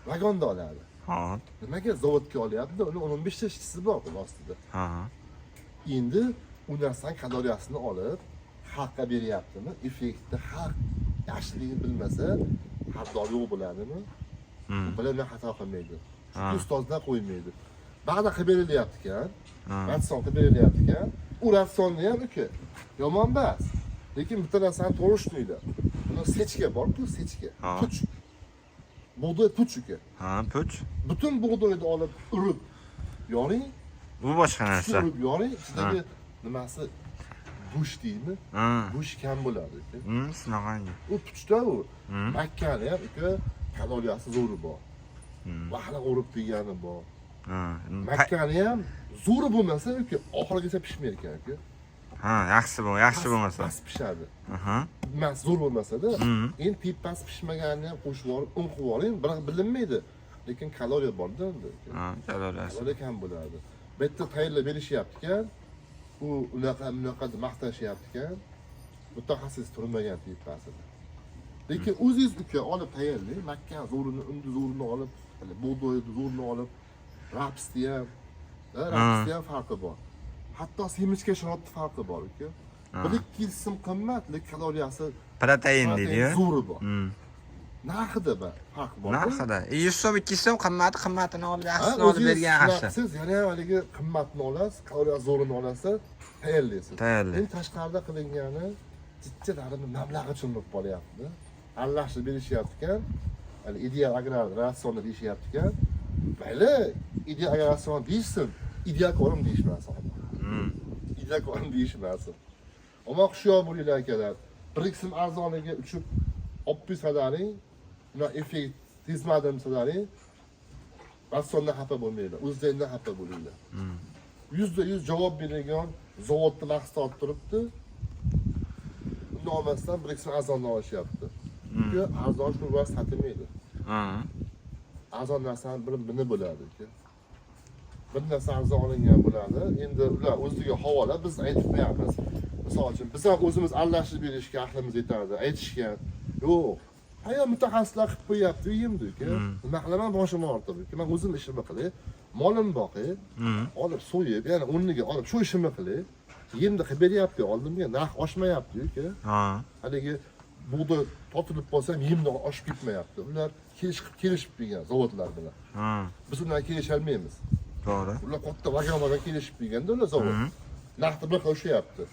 vagonda oladi. Hop. Nimaga zavodga olyapti? Uni 15 ta ishchisi bor qo'l ostida. Ha. Endi u narsani kaloriyasini olib xalqqa beryaptimi? Effektni xalq yaxshiligini bilmasa, xaridor yo'q bo'ladimi? Bilimdan xato qilmaydi. Chunki ustozlar qo'ymaydi. Ba'zi qilib berilyapti ekan, ratsion qilib berilyapti ekan. U ratsionni ham uka yomon emas. Lekin bitta narsani to'g'ri tushuninglar. Buni sechka bor-ku, sechka. Ha. Puch. Bug'doy puch uka. Ha, puch. Butun bug'doyni olib urib yoring, Bu boshqa narsa. urib yoring, ichidagi nimasi go'sht deymi? Ha. Go'sht kam bo'ladi uka. Shunaqangi. U puchda u. Makkani ham uka kaloriyasi zo'ri bor. Vahla urib degani bor. Ha. Makkani ham zo'ri bo'lmasa uka oxirigacha pishmaydi ekan uka. Ha, yaxshi bu, yaxshi bo'lmasa. Past pishadi. Aha. Emas, zo'r bo'lmasa-da, endi tepasi pishmaganini ham qo'shib yuborib, un qilib yuboring, biroq bilinmaydi. Lekin kaloriya bor-da unda. Uka. Ha, kaloriyasi. Kaloriya kam bo'ladi. Bu yerda tayyorlab berishyapti ekan. U unaqa bunaqa deb maqtashyapti ekan. Mutaxassis turmagan tepasida. Lekin o'zingiz uka olib tayyorlang, makka zo'rini, unni zo'rini olib, hali bug'doyni zo'rini olib, rapsni ham, rapsni ham farqi bor. Hatto семечка sharotni farqi bor, uka. 1-2 so'm qimmat, lekin kaloriyasi, Protein protein deydi-yu. zo'ri bor. Narxida bor, farq bor. Narxida. 100 so'm, 200 so'm qimmati, qimmatini olib, Ha, yaxshisini olib o'zingiz bergan yaxshi. Siz yana ham haligi qimmatini olasiz, kaloriya zo'rini olasiz, tayyorlaysiz. Tayyorlaysiz. Endi tashqarida qilingani jichchalarini mablag'i uchun bo'lib qolyapti. Aralashtirib berishyapti ekan. Hali ideal agrar ratsionni deyishyapti ekan. Mayli, ideal agrar ratsion deyishsin, ideal корм deyishmasin. Ideal корм deyishmasin. Ammo hushyor bo'linglar, akalar. 1-2 so'm arzoniga uchib olib qo'ysalaring, ular effekt sezmadim desalaring, ratsiondan xafa bo'lmanglar, o'zlaringdan xafa bo'linglar. 100% javob beradigan zavodda mahsulot turibdi. Uni olmasdan 1-2 so'm arzondan olishyapti. Chunki arzon sho'rva sotilmaydi. Arzon narsani bir bini bo'ladi, aka. Bir narsa arzon olingan bo'ladi. Endi ular o'ziga havola, biz aytib qo'yamiz. Misol uchun, biz ham o'zimiz aralashtirib berishga aqlimiz yetadi, aytishgan. Yo'q. Hayot mutaxassislar qilib qo'yyapti, yemdi, aka. Nima qilaman, boshim og'ritib, aka. Men o'zim ishimni qilay, molim boqay, olib so'yib, ya'ni o'rniga olib shu ishimni qilay. Yemni qilib beryapti, oldimga narx oshmayapti, aka. Haligi bug'doy totilib qolsa ham yemni oshib ketmayapti. Ular kelishib kelishib qo'ygan zavodlar bilan. Biz ularga kelisholmaymiz. To'g'ri. Ular katta vagon vagon kelishib qo'yganda ular zavod. Narxni bir xil ushlayapti.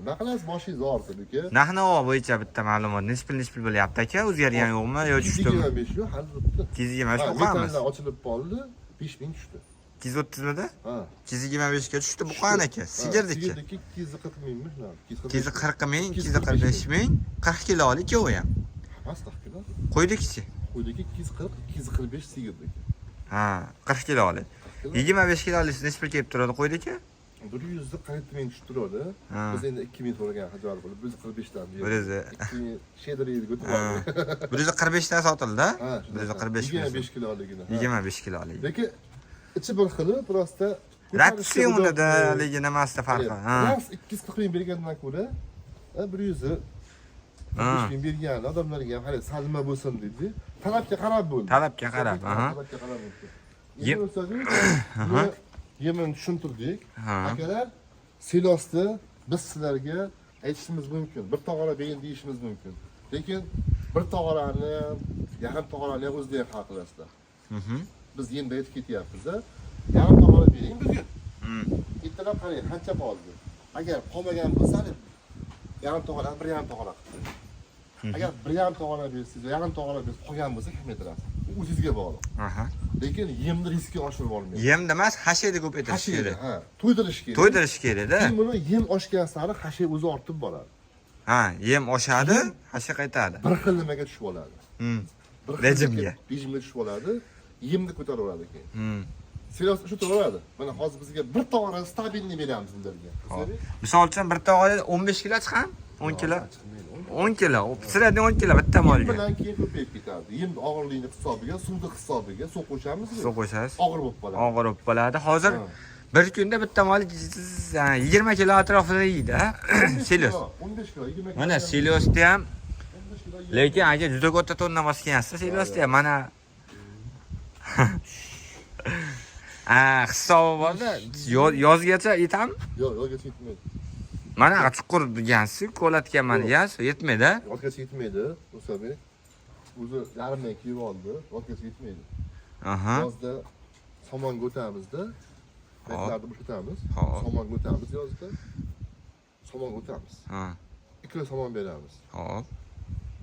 Nima qilasiz, boshingiz og'ritib, aka? Narx navo bo'yicha bitta ma'lumot. Nechi pul, nechi pul bo'lyapti, aka? O'zgargan yo'qmi yo tushdimi? 225 yo'q, hali turibdi. 225 Ha, buqamiz. metandan ochilib qoldi, 5000 tushdi. 230 midi? Ha. 225 ga tushdi buqaniki, sigirdiki. Sigirdiki 240 mingmi shunaqa? 240 ming, 245 ming, 40 kilolik ikkovi ham. Hammasi 40 kilo. Qo'ydikichi. Qo'ydiki 240, 245 sigirdiki. Ha, 40 kilolik. 25 kilolik nechi pul kelib turadi qo'ydiki? 147 ming tushib turadi. Ha. Biz endi 2000 so'ragan hajol bo'lib, 145 dan berdik. Bir yuz- 2000 shedri o'tib Ha. oldi. 145 dan sotildi. Ha, 145 ming. 25 kiloligini. Ha. 25 kilolik. Lekin ichi bir xili, просто Ratsionida haligi nimasida farqi. Ha. Rost 240 ming bergandan ko'ra, 100 Ha. 5 ming bergan odamlarga ham hali sal nima bo'lsin dedi. Talabga qarab bo'ldi. Talabga qarab, aha. Talabga qarab bo'ldi. Endi o'rtaga yemini tushuntirdik. Ha. Akalar, selosni biz sizlarga aytishimiz mumkin. Bir tog'ora beyin deyishimiz mumkin. Lekin bir tog'orani ham, yarim tog'orani ham o'zida ham hal qilasizlar. Biz yemda aytib ketyapmiz-a. Yarim tog'ora bering bugun. Ertalab qarang, qancha qoldi. Agar qolmagan bo'lsa, yarim tog'ora, 1,5 tog'ora qilib qo'ying. Agar 1,5 tog'ora bersangiz, yarim tog'ora bersangiz, qolgan bo'lsa kamaytirasiz. U o'zingizga bog'liq. Aha. Lekin yemni riskga oshirib olmaydi. Yem emas, hashayni ko'paytirish Hashayni, kerak. ha, to'ydirish kerak. To'ydirish kerak-da. Keyin buni yem oshgan sari hashay o'zi ortib boradi. Ha, yem oshadi, hashay qaytadi. Bir xil nimaga tushib oladi. Bir xil Rejimga. Rejimga tushib oladi. Yemni ko'taraveradi keyin. Selos shu turaveradi. Mana hozir bizga bir tog'ora стабильный beramiz ularga. Hop. Misol uchun bir tog'ora 15 kilo chiqam? 10 kilo. Chiqmaydi. 10 kilo. Средний 10 kilo bitta Yem molga. bilan keyin ko'payib ketadi. Yem og'irligini hisobiga, suvni hisobiga suv qo'shamiz. Suv qo'shasiz. Og'ir bo'lib qoladi. Og'ir bo'lib qoladi. Hozir Ha. bir kunda bitta mol 20 kilo atrofida yeydi, ha? Silos. 15 kilo, 20 kilo. Mana silosda ham 15 kilo. 20 lekin aka juda katta tonna bosgansiz silosda ham mana. Ha, hisobi borda, yozgacha yetami? Yo'q, yozgacha yetmaydi. Mana chuqur degansiz, ko'latganman degansiz, yetmaydi. Yozgacha yetmaydi, Musabek. O'zi yarimdan kiyib oldi, yozgacha yetmaydi. Aha. Yozda somonga o'tamizda. Betlarni bo'shatamiz. Hop. Somonga o'tamiz yozda. Somonga o'tamiz. Ha. 2 kilo somon beramiz. Hop.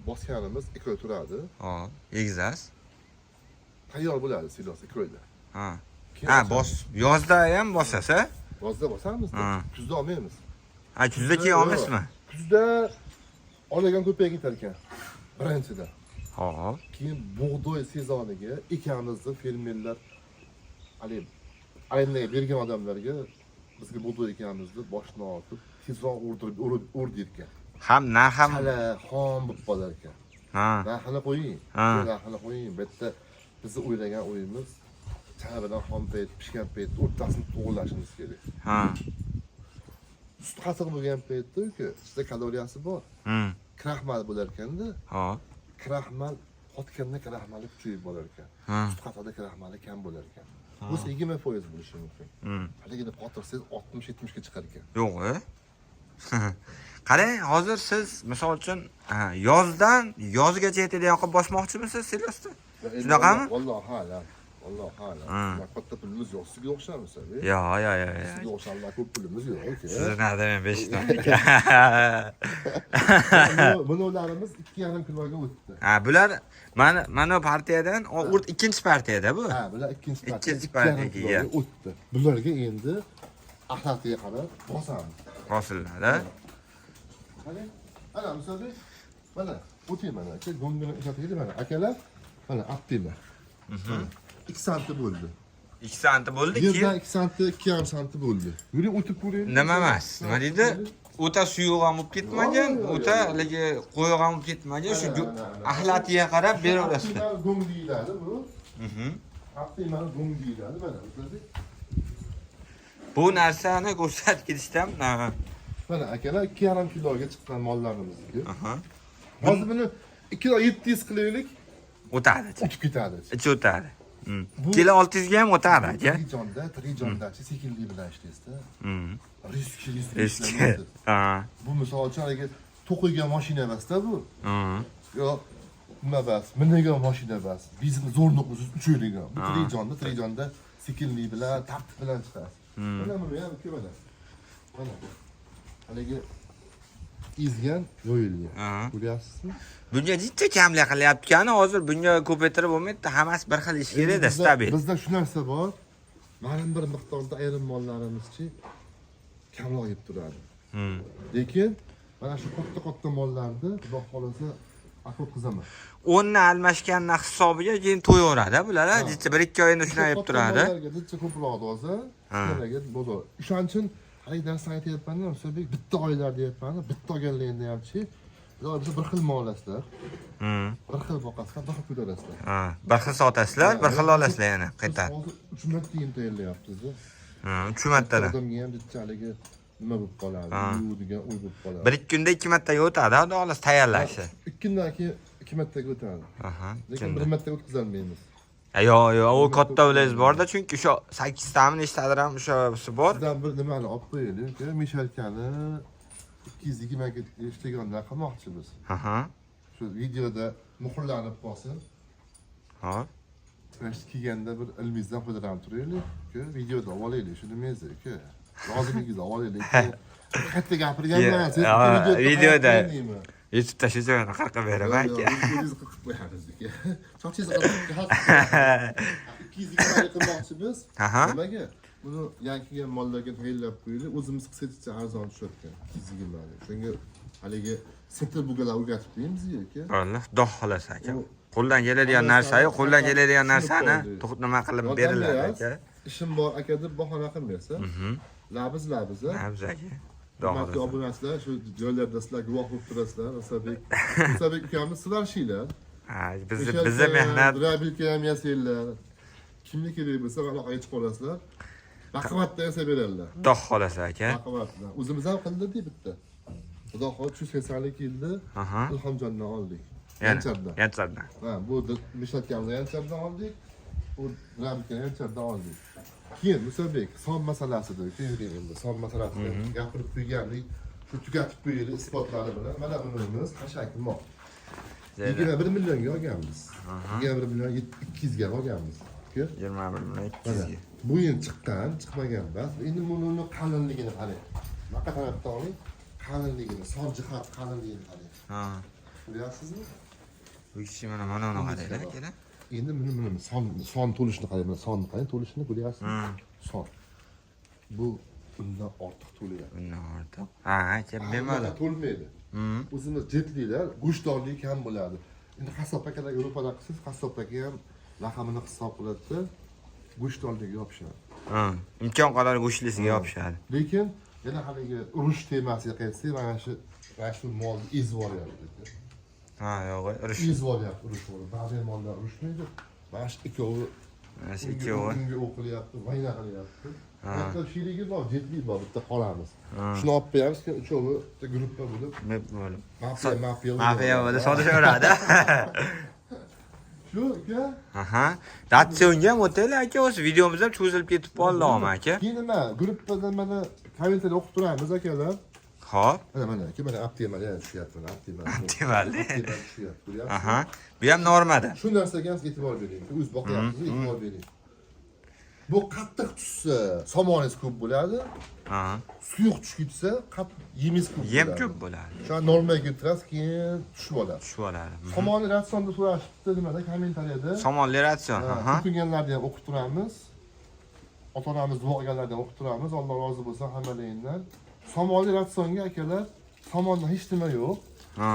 Bosganimiz 2 oy turadi. Hop. Yegizasiz. Tayyor bo'ladi silos 2 oyda. Ha. Keyin Ha, ochamiz. bos yozda ham bosasiz, a? Yozda bosamiz. Ha. Kuzda olmaymiz. Ha, kuzda keyin olmaysizmi? Kuzda olgan ko'payib ketar ekan. Birinchidan. Hop. Keyin bug'doy sezoniga ekamizni fermerlar haligi arendaga bergan odamlarga bizga bug'doy ekamizni boshini ortib tezroq urdirib ur derkan. Ham narx ham Chala xom bo'lib qolar ekan. Ha. Narxini qo'ying. Ha. Narxini qo'ying. Bu yerda bizni o'ylagan o'yimiz chala bilan xom payt, pishgan payt o'rtasini to'g'irlashimiz kerak. Ha. Sut qatiq bo'lgan paytda-ku ichida kaloriyasi bor. Kraxmal bo'lar ekanda, Hop. kraxmal qotganda kraxmali kuchayib borar ekan. Ha. Sut qatiqda kraxmali kam bo'lar ekan. Bo'lsa 20% bo'lishi mumkin. Haligini qotirsangiz 60-70 ga chiqar ekan. Yo'q, e? Qarang, hozir siz misol uchun yozdan yozgacha yetadigan qilib bosmoqchimisiz silosni? Shunaqami? Vallohu a'lam. Vallohu a'lam. Katta pulimiz yo'q, sizga o'xsharmiz, abi. Yo'q, yo'q, yo'q. Sizga o'xsharlar ko'p pulimiz yo'q, aka. Sizni nada men 5 ta. Bularimiz 2,5 kiloga o'tdi. Ha, bular mana partiyadan ikkinchi partiyada bu. Ha, bular ikkinchi partiya. Ikkinchi 2,5 partiyaga kiloga o'tdi. Bularga endi axlatiga qarab bosamiz. Hosillar, Qarang. Ana Musabek, mana o'ting mana aka, go'ngini ishlataylik mana akalar, mana aptinglar. 2 santi bo'ldi. 2 santi bo'ldi, Yerdan keyin 2 santi, 2,5 santi bo'ldi. Yuring o'tib ko'raylik. nima emas, nima deydi? O'ta suyuq ham bo'lib ketmagan, o'ta haligi qo'yiq ham bo'lib ketmagan, shu axlatiga qarab beraverasizlar. Aptinglar go'ng deyiladi bu. Aptinglar go'ng deyiladi mana Musabek. Bu narsani ko'rsatib ketishdan Mana akalar 2,5 kiloga chiqqan mollarimizniki. Hozir buni 2 kilo 700 qilaylik, o'tadi. o'tib ketadi. Ichi o'tadi. Kilo 600 ga ham o'tadi aka. Trijonda, trijondachi sekinlik bilan ishlaysizda. Risk, risk, Risk. ishlamaysiz. Ha. Bu misol uchun haligi to'qigan mashina emasda bu. Yo nima emas, minadigan mashina emas. Bizni zo'rni qo'ysiz uchaydigan. Bu trijonda, trijonda sekinlik bilan, tartib bilan chiqasiz. Mana buni ham uka mana. Mana. Haligi ezgan, yoyilgan. Ko'ryapsizmi? Bunga jicha kamlik qilyapti-ku, hozir bunga ko'paytirib bo'lmaydi, hammasi bir xil ish kerakda, stabil. Bizda shu narsa bor. Ma'lum bir miqdorda ayrim mollarimizchi kamroq yeb turadi. Lekin mana shu katta-katta mollarni Xudo xolasa akot qizaman. O'nni almashganni hisobiga keyin to'yaveradi bular, jicha 1-2 oyda shunday yeb turadi. Katta mollarga jicha ko'proq doza, kichkinalarga bozor. O'shaning uchun haligi narsani aytyapman-da, Musabek, bitta oylar deyapman, bitta olganligini hamchi, xudo bir xil mol olasizlar. Bir xil boqasizlar, bir xil ko'tarasizlar. Ha, bir xil sotasizlar, bir xil olasizlar yana qayta. Hozir 3 marta yem tayyorlayapmiz-da. 3 martadan. Odamga ham bitta haligi nima bo'lib qoladi, yu degan o'y bo'lib qoladi. 1-2 kunda 2 martaga o'tadi, xudo xohlasa tayyorlashi. 2 kundan keyin 2 martaga o'tadi. Lekin 1 martaga o'tkazolmaymiz. Yo'q, yo'q, u katta ulangiz borda, chunki o'sha 8 tami nechtadir ham o'shasi bor. Sizdan bir nimani olib qo'yaylik, mishalkani 220 ga ishlagandan qilmoqchimiz. Shu videoda muhrlanib qolsin. Hop. Mana kelganda bir ilmingizdan foydalanib turaylik. Videoda olib olaylik, shu nimangizni, aka. Roziligingizni olib olaylik. Qayerda gapirganman, siz videoda. YouTube'da shu joyini qirqib beraman aka. O'zingiz qirqib qo'yamiz aka. Sochingizni qirqib 220 qilmoqchimiz. Nimaga? Buni yangi kelgan mollarga tayinlab qo'yaylik. O'zimiz qilsak arzon tushadi ekan. 220. Shunga haligi sentr bugalar o'rgatib qo'yamiz aka. Vallah, xudo xolasa aka. Qo'ldan keladigan narsa-yu, qo'ldan keladigan narsani nima qilib beriladi aka. Ishim bor aka deb bahona qilmaysiz. Labiz labiz. Labiz aka. Hurmatli obunachilar, shu joylarda sizlar guvoh bo'lib turasizlar. Musabek, Musabek ukamiz sizlar ishinglar. Ha, bizni mehnat, Drabelka ham yasanglar. Kimga kerak bo'lsa aloqaga chiqib olasizlar. Baquvvatda yasab beradilar. Xudo xolasa aka. Baquvvatda. O'zimiz ham qildik bitta. Xudo xohlasa 380lik yilda Ilhomjondan oldik. Yanchardan. Yanchardan. Ha, bu mishatkamni Yanchardan oldik. Bu drabelkani Yanchardan oldik. Keyin Musabek, son masalasida, keyin endi son masalasida gapirib qo'yganlik, shu tugatib qo'yaylik isbotlari bilan. Mana bunimiz hashakli mol. 21 millionga olganmiz. 21 million 200 ga olganmiz. 21 million 200 ga. Bu yil chiqqan, chiqmagan emas. Endi buni qalinligini qarang. Bunaqa tarafdan oling, qalinligini, son jihat qalinligini qarang. Ko'ryapsizmi? Bu kishi mana uni qaranglar akalar. Endi buni son to'lishini qarang, mana sonni qarang, to'lishini ko'ryapsizmi? Son. Bu undan ortiq to'layapti. Undan ortiq. Ha, aka, bemalol. To'lmaydi. O'zimiz jetliklar go'shtdorlik kam bo'ladi. Endi qassob akalar Yevropada qilsangiz, qassob aka ham raqamini hisob qiladi-da, go'shtdorlikka yopishadi. Imkon qadar go'shtlisiga yopishadi. Lekin yana haligi urush temasiga qaytsak, mana shu molni ezib yuboryapti. Ha, yo'q, urush. Ezib yuboryapti, urush bo'ldi. Ba'zi mollar urushmaydi. Mana shu ikkovi Mana shu ikkovi. Unga o'qilyapti, vayna qilyapti. Hatto sherigi bor, jetlik bor, bitta xolamiz. Shuni olib qo'yamiz, keyin uchovi bitta gruppa bo'lib, Bo'lib. mafiya Mafiya bo'lib sotishaveradi. Shu uka. Aha. Ratsionga ham o'taylik aka, o'zi videomiz ham cho'zilib ketib qoldi aka. Keyin nima, gruppada mana kommentariy o'qib turamiz akalar. Xo'p. Mana mana aka, mana optimal yana tushyapti, mana optimal. Optimalli. Optimal tushyapti, ko'ryapsizmi? Aha. Bu ham normada. Shu narsaga ham e'tibor bering. O'z boqyapsiz, e'tibor bering. Bu qattiq tushsa, somoningiz ko'p bo'ladi. Aha. Suyuq tushib ketsa, yemingiz ko'p Yem bo'ladi. ko'p bo'ladi. Shu an normaga keltirasiz, keyin tushib oladi. Tushib oladi. Somoni ratsionda so'rashibdi nimada, kommentariyada. Somonli ratsion. Aha. O'qiganlarni ham o'qib turamiz. Ota-onamiz duo qilganlarni ham o'qib turamiz. Alloh rozi bo'lsin hammalaringdan. Somonli ratsionga akalar, somonda hech nima yo'q. Ha.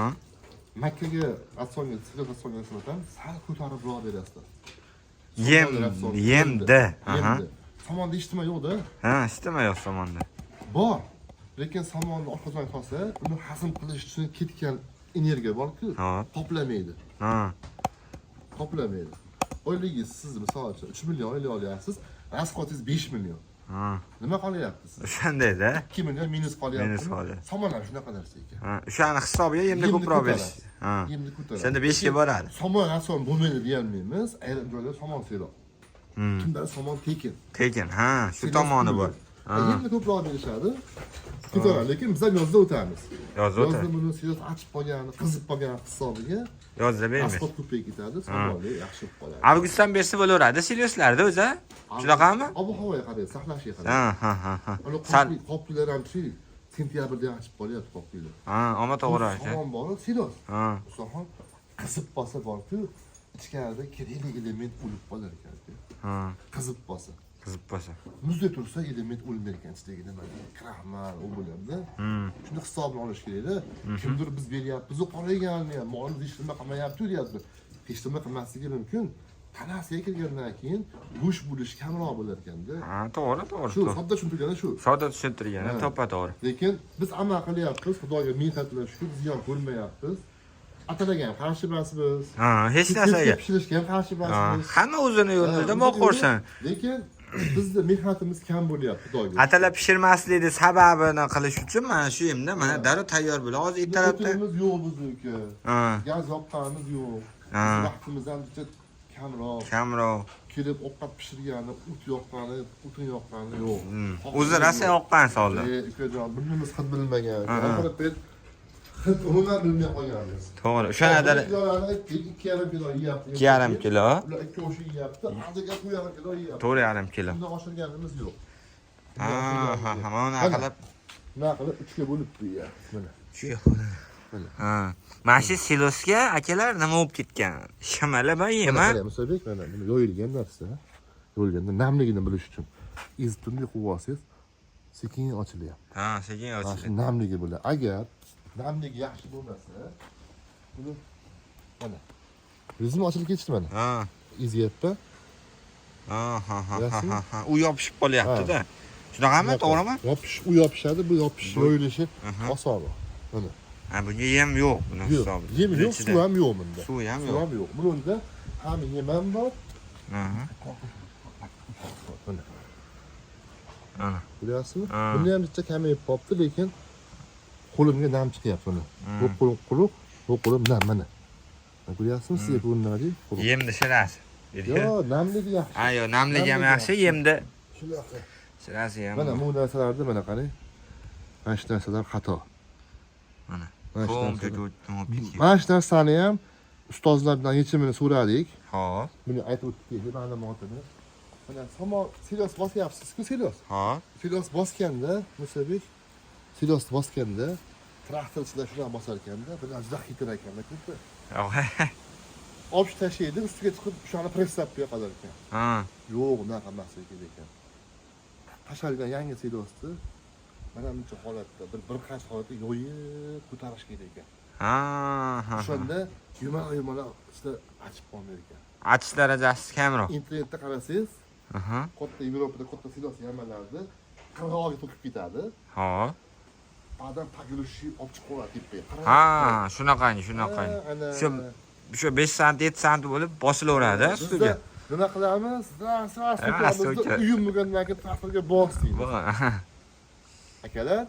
Makkaga ratsionga, silos ratsionga nisbatan sal ko'taribroq berasizlar. Yem, Somonli ratsion. yemda. Aha. Yemda. Somonda hech nima yo'q-da. Ha, hech nima yo'q somonda. Bor. Lekin somonni oshqozonga solsa, uni hazm qilish uchun ketgan energiya bor-ku, Ha. toplamaydi. Ha. Toplamaydi. Oyligingiz siz misol uchun 3 million oylik olyapsiz, rasxodingiz 5 million. Ha. Nima qolyapti siz? O'shandayda. 2 million minus qolyapti. Minus qolyapti. Somon ham shunaqa narsa ekan. Ha, o'shani hisobiga yemni Yemni ko'proq berish. ko'tarasiz. Ha. Yemni ko'taradi. O'shanda 5 ga boradi. Somon rason bo'lmaydi deyolmaymiz. Ayrim joylarda somon seroq. Kimdir somon tekin. Tekin, ha, shu Silos tomoni puli bor. yo'q. Yemni ko'proq berishadi. Ko'taradi, lekin biz ham yozda o'tamiz. Yozda o'tadi. Yozda buni silos achib qolgani, qizib qolgani hisobiga Yozda bermaysiz. rasxod ko'payib ketadi, somonli yaxshi bo'lib qoladi. Avgustdan bersa bo'laveradi siloslarda o'zi, a? Shunaqami? Ob-havoga qaraydi, saqlashiga qaraydi. Ha, ha, ha, ha. Ana Sal, qopqilar ham chi sentyabrda ham achib qolyapti qopqilar. ha, omad to'g'ri aka. Somon bor, silos. Ha. Musaxon qizib qolsa borku, ichkarida kerakli element o'lib qolar ekan. Ha, Qizib qolsa. qizib qolsa. Muzda tursa element o'lmaydi ekan ichidagi nima, kraxmal u bo'ladi. Shuni hisobini olish kerakda. Kimdir biz beryapmiz, u qolaganini ham molimiz hech nima qilmayapti deyapti. Hech nima qilmasligi mumkin. Tanasiga kirgandan keyin go'sht bo'lishi kamroq bo'lar ekanda. Ha, to'g'ri, to'g'ri. Shu to'g'ri. sodda tushuntirgani shu. Sodda tushuntirgani Ha. to'ppa to'g'ri. Lekin biz amal qilyapmiz, Xudoga ming qatla shukur, ziyon ko'rmayapmiz. Atalaga ham qarshi emasmiz. Ha, hech narsaga. Pishirishga ham qarshi Ha, emasmiz. hamma o'zini yo'lida Ha, boqaversin. Lekin bizni mehnatimiz kam bo'lyapti Xudoga. Atalab pishirmaslikni sababini qilish uchun mana shu yemda mana darrov tayyor bo'ladi. Hozir ertalabda. O'tinimiz yo'q bizniki. Ha, Gaz yoqqanimiz yo'q. Ha. Vaqtimiz ham juda kamroq. kamroq. Kelib ovqat pishirgani, o't yoqqani, o'tin yoqqani yo'q. O'zi rosa yoqqan soldi. Ukajon, burnimiz hid bilmagan. Ha, ha. Oxiri payt hid umuman bilmay qolganmiz. To'g'ri. O'shanada 2,5 kilo yeyapti. 2,5 kilo. Ular ikki qo'shiq yeyapti. Andaga 4,5 kilo yeyapti. 4,5 kilo. Undan oshirganimiz yo'q. Ha, ha, ha, mana Mana. qilib Nima qilib 3 ga bo'lib yeyapti. Mana. shu Ha. Mana shu silosga akalar nima bo'lib ketgan? Shamalama yema. Mana qarang, Musabek, mana buni yoyilgan narsa. Yoyilganda namligini bilish uchun ezib turib qo'yib olsangiz, sekin ochilyapti. Ha, sekin Mana shu ochiladi. namligi bo'ladi. Agar namligi yaxshi bo'lmasa, buni mana yuzim ochilib ketishdi mana. Ha. Ezyapti. Ha, ha, ha, ha, Bilasizmi? ha, ha. U yopishib qolyapti-da. Shunaqami, to'g'rimi? Yopish, u yopishadi, bu yopish yoyilishi osonroq. Mana. Ha, bunga yem yo'q buni Yo'q, hisobida. yem yo'q, Ichida. suv ham yo'q bunda. Suv ham Suv yo'q. ham yo'q. Bunda ham yem ham bor. Aha. Mana. Ana. Ko'ryapsizmi? Ha. Bunda ham bitta kamayib qolibdi, lekin qo'limga nam chiqyapti mana. Bu qo'lim quruq, bu qo'lim nam mana. Mana ko'ryapsizmi? Sizga ko'rinadi. Quruq. Yemni shirasi. Yo'q, namligi yaxshi. Ha, yo'q, namligi ham Namligi yaxshi, yemni Shunaqa. shirasi ham. Mana bu narsalarda mana qarang. Mana shu narsalar xato. Mana. Mana shu Ko'm narsalar. ketib. Mana shu narsani ham ustozlardan yechimini so'radik. Hop, Buni aytib o'tdik ma'lumotini. Mana somon silos bosyapsiz-ku, silos. hop. Silos bosganda, Musabek, silos bosganda traktorchilar shunaqa bosar ekanda, bular juda xitr ekanda ko'pi. Olib tashlaydi, ustiga chiqib o'shani presslab qo'ya qolar ekan. Ha, Yo'q, unaqa emas ekan. Tashalgan yangi silosni mana buncha holatda bir qancha holatda yoyib ko'tarish kerak ekan. ha, ha. ha. O'shanda yumalaq yumalaq ichida achib qolmaydi ekan. Achish darajasi kamroq. Internetda qarasangiz, Aha. katta Yevropada katta silos yamalardi qirg'og'iga to'kib ketadi. Hop. Ba'zan paglushi olib chiqib qoladi tepaga. Ha, shunaqangi, shunaqangi. Ha, ana. Shu 5 sant, 7 sant bo'lib bosilaveradi ustiga. Bizda nima qilamiz? Ras ras Ha, to'kamiz. to'kamiz. Uyum bo'lgandan keyin traktorga bos deymiz. Bu, aha. Akalar,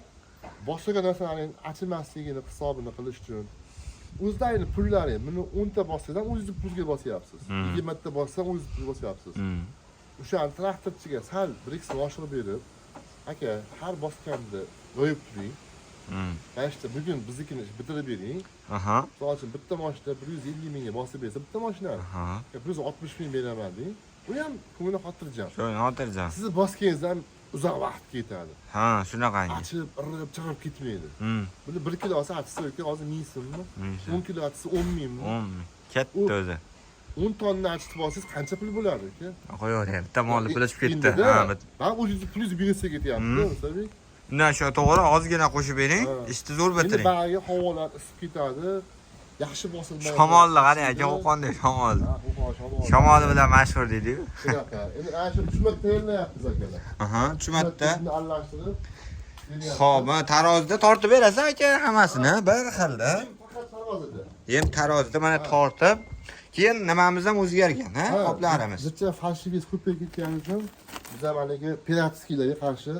boshqa narsalarning achimasligini hisobini qilish uchun O'zida ayni pullari, buni 10 ta bossangiz ham o'zingizni pulga bosyapsiz. 20 ta bossangiz ham o'zingiz pulga bosyapsiz. O'shani traktorchiga sal 1-2 so'm oshirib berib, aka, har bosganda yoyib turing. Mana shu bugun biznikini bitirib bering. Misol uchun bitta mashina 150 mingga bosib bersa, bitta mashinani 160 ming beraman deng. U ham ko'ngli xotirjam. Shuni xotirjam. Sizni bosganingizdan uzoq vaqt ketadi. Ha, shunaqangi. Achib, irib, chirib ketmaydi. Buni 1 kilosi achisa yoki hozir 1000 so'mmi? 1000 so'm. 10 kilo achisa 10 mingmi? 10 ming. Katta o'zi. 10 tonna achitib olsangiz qancha pul bo'ladi aka? Qo'yavering. Bitta molni puli chiqib ketdi. Endi-da, Ha, man o'zingizni pulingiz minusga ketyapti, Musabek. Undan shu to'g'ri ozgina qo'shib bering, ishni zo'r Endi bitiring. bag'riga havolar isib ketadi. Yaxshi bosilmaydi. Shamolni qarang aka, Qo'qonda shamol. Ha, Qo'qon shamol. Shamoli bilan mashhur deydi-yu. Shunaqa. Endi ana shu 3 marta tayyorlayapmiz akalar. Aha, 3 marta. Shuni aralashtirib beryapmiz. Xo'p, mana tarozida tortib berasan aka hammasini bir xilda. Faqat tarozida. Yem tarozida mana tortib, keyin nimamiz ham o'zgargan, ha, qoplarimiz. Bizcha фальшивый ko'payib ketganidan biz ham haligi пиратский larga qarshi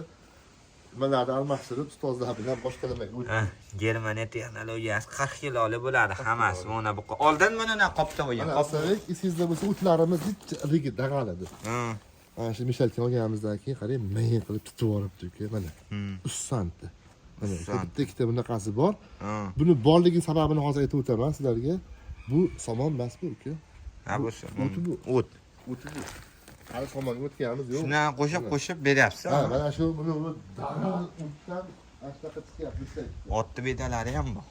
nimalarni almashtirib ustozlar bilan boshqa nimaga o'tdik. Ha, Germaniya texnologiyasi 40 kiloli bo'ladi hammasi. Mana bu oldin mana na qopda bo'lgan. Mana Qop. Asabek, esingizda bo'lsa, o'tlarimiz ligi dag'al edi. Mana shu мешалка olganimizdan keyin qarang, mayin qilib tutib yuboribdi uka, mana. 3 santi. Mana 3 santi. Bitta ikkita bunaqasi bor. Ha. Buni borligi sababini hozir aytib o'taman sizlarga. Bu somon emas bu uka. Ha, bu O'ti bu. O't. O'ti bu. Hali somonga o'tganimiz yo'q. Shundan qo'shib qo'shib beryapsiz. Ha, mana shu buni bu dag'al o'tdan mana shunaqa chiqyapti. Otni bedalari ham bor.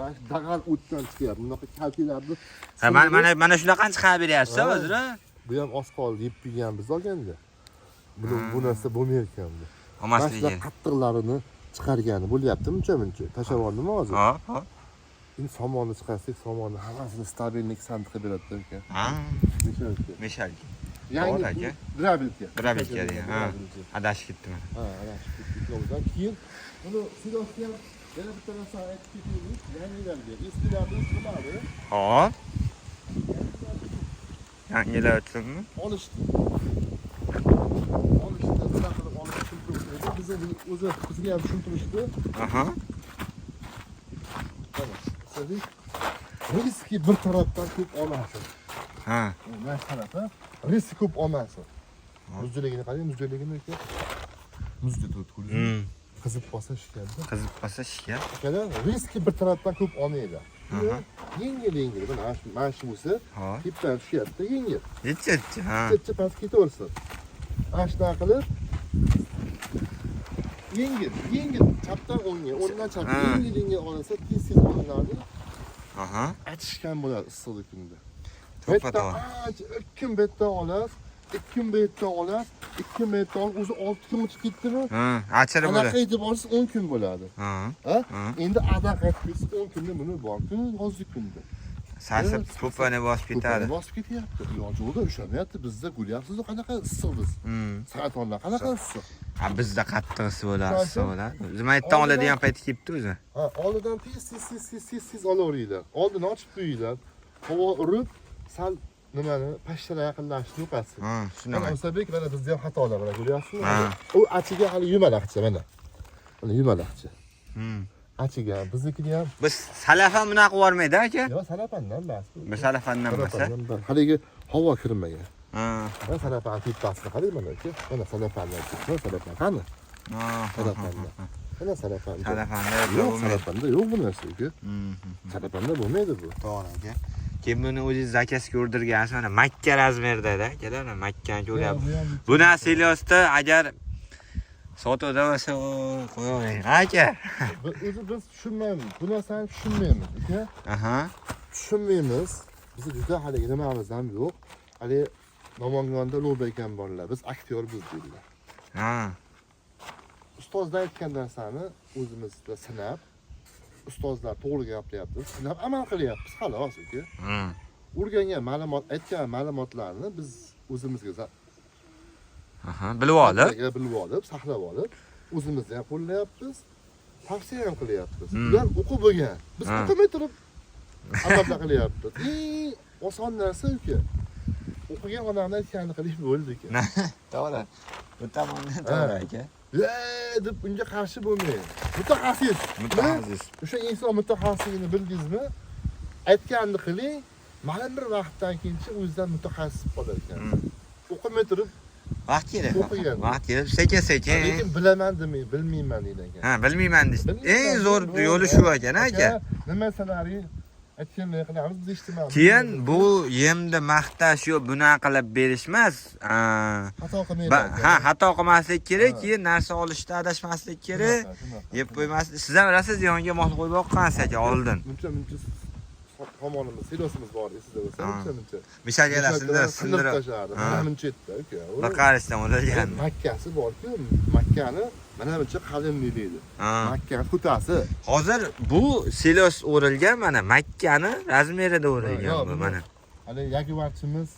Mana shu dag'al o'tdan chiqyapti. Bunaqa kaltalarni. Ha, mana mana mana shunaqani chiqarib beryapsiz Ha. hozir, ha? Bu ham oz qoldi, yeb kuyganmiz olganda. Buni bu narsa bo'lmay ekan bu. Mana Olmasligi. shular qattiqlarini chiqargani bo'lyapti muncha muncha. Tashlab oldimi hozir? Ha, ha. Endi somonni chiqarsak, somonni hammasini стабильный santi qilib beradi ekan. Ha, Мешалка. Мешалка. Yangi To'g'ri aka. Дробилка. Дробилка degan, ha. Adashib ketdim. Ha, adashib ketdik. Keyin buni silosga ham yana bitta narsani aytib ketaylik. Yangilarga, eskilarni o'zgaradi. Hop. Yangilar uchunmi? Olishdi. Olishdi, nima qilib olib tushuntirishdi. Bizni o'zi bizga ham tushuntirishdi. Aha. Tamam. Dedik, riski bir tarafdan ko'p olmasin. Ha. Mana shu tarafi risk ko'p olmasin. Muzdiligini qarang, muzdiligini aka. Muzda turibdi, ko'rdingizmi? Qizib qolsa shikanda. Qizib qolsa shikar. Akalar, riski bir tarafdan ko'p olmanglar. Yengil yengil, mana shu bo'lsa, Hop. tepdan tushyapti, yengil. Necha necha? Ha. Chetcha past ketaversin. Mana shunaqa qilib yengil, yengil chapdan o'ngga, o'ngdan chapga yengil yengil olinsa, tez tez olinadi. Aha. Achishgan bo'ladi issiqli kunda. To'ppa Bitta to'g'ri. ancha 2 kun bu yerdan olasiz, 2 kun bu yerdan olasiz, 2 kun bu yerdan olib, o'zi 6 kun o'tib ketdimi? Ha, achirib Anaqa bo'ladi. aytib olsangiz 10 kun bo'ladi. Ha. Ha? Ha. Endi ada qaytib kelsa 10 kunda buni bor-ku, hozirgi kunda. Sasib to'pani bosib ketadi. Ko'pani bosib ketyapti. Iloji yo'qda ushlamayapti. Bizda ko'ryapsiz qanaqa issiq biz. Saratonlar qanaqa issiq. Ha, bizda qattiq issiq bo'ladi, Shuning issiq uchun bo'ladi. O'zi maytdan oladigan payti kelibdi o'zi. Ha, oldidan tez tez tez tez tez tez olaveringlar. Oldini ochib qo'yinglar. Havo urib, sal nimani pashshalar yaqinlashishni yo'qotsin. Ha, Mana shunaqa. Musabek, mana bizda ham xatolar mana ko'ryapsizmi? Ha. U achiga hali yumalaqcha mana. Mana yumalaqcha. Achiga biznikini ham Biz salafan bunaqa qilib yubormaydi aka. yo salapandan emas. bu. Bu salafandan emas, a? Salapandan emas. Haligi havo kirmagan. Ha. Mana salapan tepasini qarang mana aka. Mana salapandan chiqdi, salapan qani? Ha. Salapanda. Mana salapanda. Salafanda Yo'q, bo'lmaydi. salapanda yo'q bu narsa aka. Salapanda bo'lmaydi bu. To'g'ri aka. Keyin buni o'zingiz zakazga urdirgansiz mana Makka razmerida akalar, mana Makkani ko'ryapsiz. Bu narsa Ilyosda agar sotuvda bo'lsa, qo'yavering aka. O'zi biz tushunmaymiz. Bu narsani tushunmaymiz aka. Aha. Tushunmaymiz. Bizni juda haligi nimamiz ham yo'q. Haligi Namanganda Ulug'bek akam borlar. Biz aktyormiz deydilar. Ha. Ustozlar aytgan narsani o'zimizda sinab, ustozlar to'g'ri gapiryapti, sinab amal qilyapmiz, xolos aka. O'rgangan ma'lumot, aytgan ma'lumotlarni biz o'zimizga Aha, bilib olib. Bilib olib, saqlab olib, o'zimizda ham qo'llayapmiz, tavsiya ham qilyapmiz. Ular o'qib bo'lgan. Biz o'qimay turib amal qilyapmiz. Eng oson narsa uka. O'qigan odamni aytganini qilib bo'ldi aka. To'g'ri. Bu tomondan to'g'ri aka. E deb unga qarshi bo'lmang. Mutaxassis. Mutaxassis. O'sha inson mutaxassisligini bildingizmi? Aytganini qiling, ma'lum bir vaqtdan keyinchi o'zidan mutaxassis bo'lar ekan. O'qimay turib, Vaqt kerak. O'qigan. Vaqt kerak. Sekin sekin. Lekin bilaman demay, bilmayman deydi ekan. Ha, bilmayman deysiz. Bilmayman Eng zo'r deydi. yo'li shu ekan, aka. Nima ssenariy aytganday qilamiz, biz eshitmaymiz. Keyin bu yemni maqtash yo bunaqa qilib berish emas. Xato qilmaydi. Ha, xato qilmaslik kerak, Ha. keyin narsa olishda adashmaslik kerak. Shunaqa, shunaqa. Yeb qo'ymaslik. Siz ham rosa ziyonga mol qo'yib boqqansiz aka oldin. Muncha muncha tomonimiz, silosimiz bor esingizda bo'lsa, Ha. muncha muncha. Mishakalari Sindirib sindirib. tashlardi. Ha. Mana muncha edi aka. U Bir qarishdan o'lgan. Makkasi bor-ku, makkani mana buncha qalinlik deydi. Ha. Makkani ko'tasi. Hozir bu silos o'rilgan mana Makkani razmerida o'rilgan Yo'q, bu buni- mana. Hali yaguvarchimiz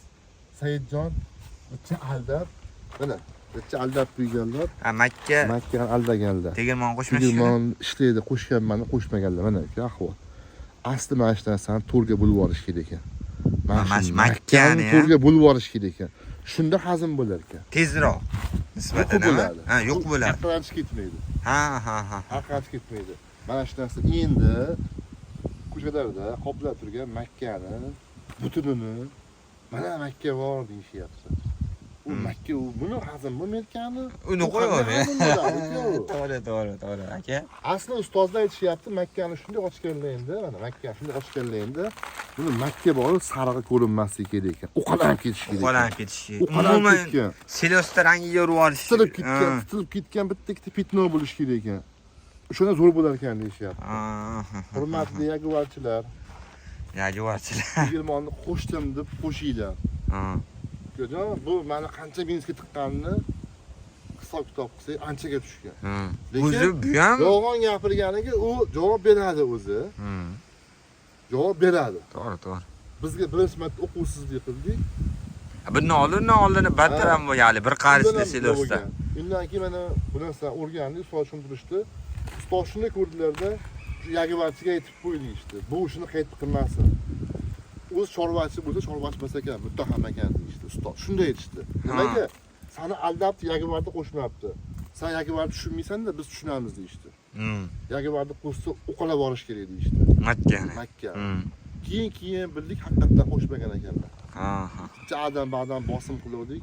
Saidjon bitta aldab, mana bitta aldab qo'yganlar, Ha, Makka Makkani aldaganlar. tegirmon qo'shmash. Tegirmon ishlaydi, qo'shganman, qo'shmaganlar. Mana aka ahvol. Asli mana shu narsani to'rga bo'lib yuborish kerak ekan. Mana Mana shu shu Makkani, Makkani ha? to'rga bo'lib yuborish kerak ekan. Shunda hazm bo'lar ekan. Tezroq nisbatan Yo'q bo'ladi. Ha, yo'q bo'ladi. Haqlanch ketmaydi. Ha, ha, ha. Haqlanch ketmaydi. Mana shu narsa endi ko'chalarda qoplab turgan Makkani butunini mana Makka bor deyishyapti. U Makka u buni hazm bo'lmayotgani. Uni u qanday qo'yaver. hazm bo'ladi uka u? To'g'ri, to'g'ri, to'g'ri aka. Asli ustozlar aytishyapti, Makkani shunday ochganlar endi, mana Makkani shunday ochganlar endi, buni Makka bor sarig'i ko'rinmasligi kerak ekan. Uqalanib ketishi kerak. Uqalanib ketishi. Uqalanib Umuman ketgan. silosda rangiga urib yuborish. Titilib ketgan, titilib ketgan bitta ikkita pitno bo'lishi kerak ekan. O'shanda zo'r bo'lar ekan deyishyapti. Ha. Hurmatli yaguvarchilar, Yaguvarchilar. tegirmonni qo'shdim deb qo'shinglar. Ha. Ko'rdingmi? Bu mani qancha minusga tiqqanini hisob kitob qilsak anchaga tushgan. Ha. Lekin- O'zi bu ham Yolg'on gapirganiga u javob beradi o'zi. Javob beradi. To'g'ri, to'g'ri. Bizga birinchi marta o'quvsizlik qildik. Bundan oldin, oldin battar ham bo'lgan, bir qarishda Undan ham silosda. bo'lgan. Undan keyin mana bu narsani o'rgandik, ustoz tushuntirishdi. Ustoz shuni ko'rdilarda, shu yaguvarchiga aytib qo'y deyishdi. Bu ishini qayta qilmasin. O'zi chorvachi bo'lsa, chorvachi bo'lsa ekan, muttaham ekan deyishdi ustoz. Shunday aytishdi. Nimaga? Sani aldabdi, yaguvarni qo'shmabdi. Sen yaguvarni tushunmaysan-da, biz tushunamiz deyishdi. Yaguvarni qo'shsa, uqalab borish kerak deyishdi. Makkani. Makka. Keyin keyin bildik, haqiqatdan qo'shmagan ekanlar. Ha, ha. Bitta adam ba'dan bosim qiluvdik.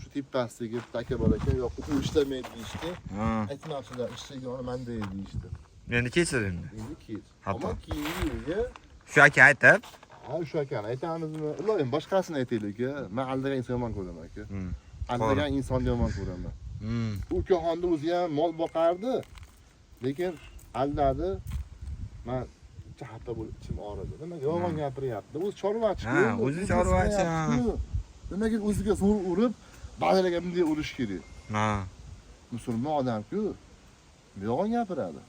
Shu tepasidagi bitta aka bor ekan, yo'q, u ishlamaydi deyishdi. Ha. Aytmoqchilar, ishlagan manda deyishdi. Endi kechir endi. Endi kech. Xato. Ammo keyingi yilga Shu aka aytib, ha o'sha akani aytamizmi? Iloyim boshqasini aytaylik aka. Men aldagan insonni yomon ko'raman aka. Aldagan insonni yomon ko'raman. U ukaxonni o'zi ham mol boqardi, lekin aldadi. Man xafa bo'lib ichim og'ridi. Nimaga yolg'on gapiryapti? O'zi chorvachi. Ha, o'zi chorvachi, ha. Nimaga o'ziga zo'r urib, ba'zilarga bunday urish kerak? Ha. Musulmon odam-ku yolg'on gapiradi.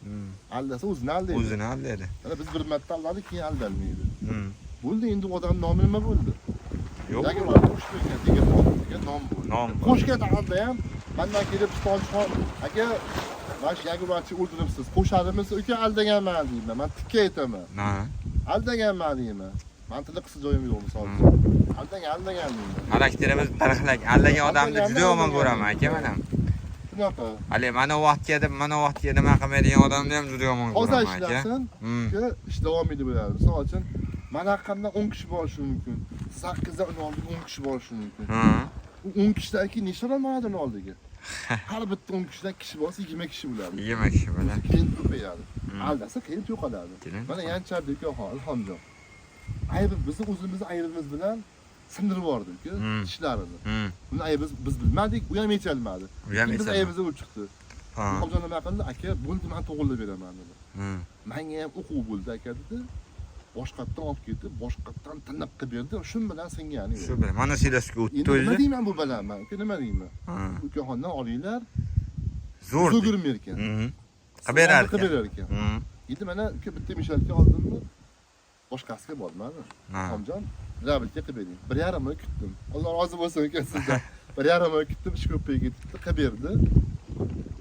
Aldasa o'zini aldaydi. O'zini aldaydi. Mana biz bir marta aldadik, keyin aldalmaydi. Bo'ldi, endi u odam nomi nima bo'ldi? Yo'q. Yaguvar qo'shmagan degan degan nom bo'ldi. Nom bo'ldi. Qo'shgan taqdirda ham mandan kelib stolchixon aka, mana shu yaguvarchi o'ldiribsiz, qo'shadimi? Uka aldaganman deyman. Man tikka aytaman. Ha. Aldaganman deyman. Man tilda qisqa joyim yo'q misol uchun. Aldagan, aldagan deyman. Xarakterimiz bir xil. Aldagan odamni Aldaganni juda yomon aldagan. ko'raman aka men ham. Shunaqa. Hali mana vaqtga deb, mana vaqtga nima qilmaydigan odamni ham juda yomon Toza ko'raman aka. ishlasin, uka ish davom etib bo'ladi. Misol uchun, mani haqqimdan 10 kishi borishi mumkin. Siz haqqingizdan uni oldiga 10 kishi borishi mumkin. U 10 kishidan keyin nechta odam boradi uni oldiga? Har bitta 10 kishidan kishi bo'lsa 20 kishi bo'ladi. 20 kishi bo'ladi. Keyin ko'payadi. Aldasa keyin yo'qoladi. Keyin Mana Yanchar ukaxon, Ilhomjon. Aybi bizni o'zimizni aybimiz bilan sindirib yubordi uka tishlarini. Buni aybi biz bilmadik, u ham yecholmadi. U ham Keyin biz yecholmadi. aybimizda bo'lib chiqdi. Ha. Ilhomjon nima qildi? Aka, bo'ldi, men to'g'irlab beraman dedi. Menga ham o'quv bo'ldi aka dedi. Boshqatdan olib ketdi, boshqatdan tiniq qilib berdi. Shun bilan singani yo'q. Shu bilan mana silosga o'tdi Endi nima o'zi. deyman bu bilan men? Uka nima deyman? Ha. Ukaxondan olinglar, Zo'r. so'girmay ekan. Qilib berar Qilib ekan. berar ekan. Endi mana uka bitta mishalka oldimmi? Boshqasiga bormadi. Ha. Ilhomjon, Rabilga qilib bering. 1,5 oy kutdim. Alloh rozi bo'lsin uka sizdan. 1,5 oy kutdim, ish ko'payib ketdi, qilib berdi.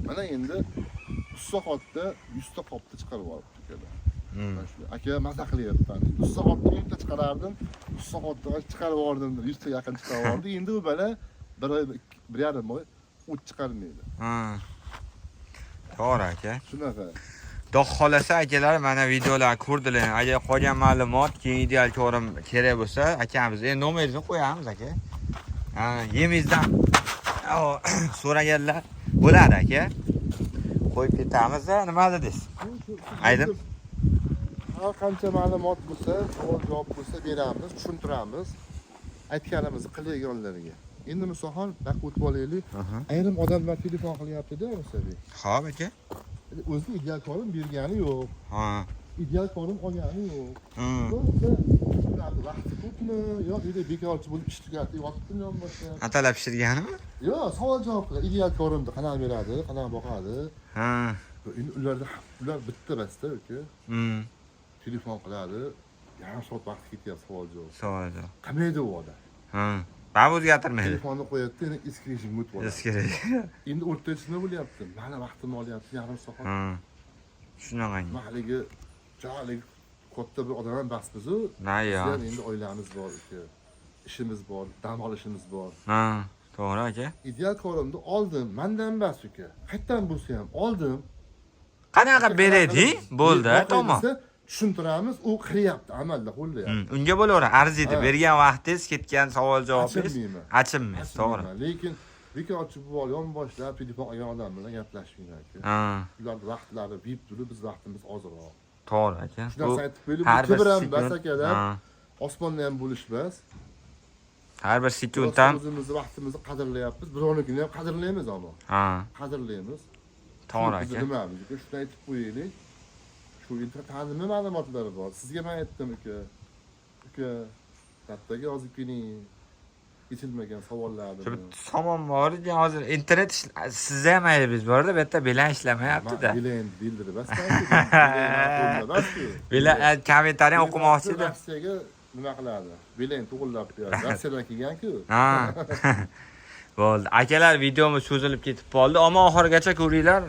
Mana endi 100 soatda 100 ta qopni chiqarib olibdi ukalar. Mana shu aka maza qilyapman. 100 soatda 10 ta chiqarardim, 100 soatda chiqarib yubordim, 100 ta yaqin chiqarib yubordi. Endi u bola bir oy, 1,5 oy o't chiqarmaydi. Ha. To'g'ri aka. Shunaqa. Xudo xolasa akalar, mana videolar ko'rdilar. Agar qolgan ma'lumot, keyin ideal ko'rim kerak bo'lsa, akamiz endi nomeringizni qo'yamiz aka. Ha, yemizdan so'raganlar bo'ladi aka. Qo'yib ketamiz, nima dedingiz? Aydim. Har qancha ma'lumot bo'lsa, savol javob bo'lsa beramiz, tushuntiramiz. Aytganimizni qiladiganlarga. Endi Musoxon, vaqt o'tib olaylik. Ayrim odamlar telefon qilyapti-da, Musabek. Xo'p aka. O'zi ideal korim bergani yo'q. Ha. Ideal korim olgani yo'q. Bo'lsa, ularni vaqti ko'pmi? Yo'q, uyda bekorchi bo'lib ish tugatib yotibdimi yonboshda? Atalab pishirganimi? Yo'q, savol javob qiladi. Ideal korimni qanaqa beradi, qanaqa boqadi? Ha. Endi ularda ular bitta basda uka. Telefon qiladi, yarim soat vaqt ketyapti savol javob. Savol javob. Qilmaydi u odam. Ha. Baribir o'zgartirmaydi. Telefonni qo'yadida, endi eski rejimga o'tib oladi. Eski rejim. Endi o'rtada nima bo'lyapti? Mani vaqtimni olyapti, yarim soat. Ha. Shunaqangi. Man haligi haligi katta bir odam ham emasmiz-u. Na yo. Bizlar endi oilamiz bor uka. Ishimiz bor, dam olishimiz bor. Ha, to'g'ri aka. Ideal korimni oldim, mandan emas uka. Qayerdan bo'lsa ham oldim. Qanaqa beradi? Bo'ldi, Boqay tamom. desa, tushuntiramiz, u qilyapti, amalda qo'llayapti. Unga bo'laveradi, arziydi. Ha. Bergan vaqtingiz, ketgan savol javobingiz Achinmayman. achinmaysiz, to'g'ri. Achinmayman. Lekin bekorchi bo'lib yonboshlab telefon olgan odam bilan gaplashmayman aka. Ha, Ularni vaqtlari vip turib, biz vaqtimiz ozroq. to'g'ri aka. Shu narsani aytib qo'yaylik, har bu bir kibr ham sekund- bas akalar, Ha, osmonda ham bo'lishmas. Har bir sekunddan O'zimizni vaqtimizni qadrlayapmiz, birovnikini ham qadrlaymiz ammo. Ha, Qadrlaymiz. to'g'ri Biz aka. nimamiz? Uka, shuni aytib qo'yaylik. Shu nima ma'lumotlari bor? Sizga men aytdim uka. Uka, kattaga yozib keling. Yechilmagan savollarni. Shu bitta somon bor edi, hozir internet sizda ham aybingiz bor-da, bu yerda belan ishlamayapti-da. Bilayin bildirib bas. Belan kommentariy o'qimoqchi edim. Rossiyaga nima qiladi? Bilayin to'g'irlab beradi. Rossiyadan kelgan-ku. Ha. Bo'ldi. Akalar, videomiz cho'zilib ketib qoldi. Ammo oxirigacha ko'ringlar.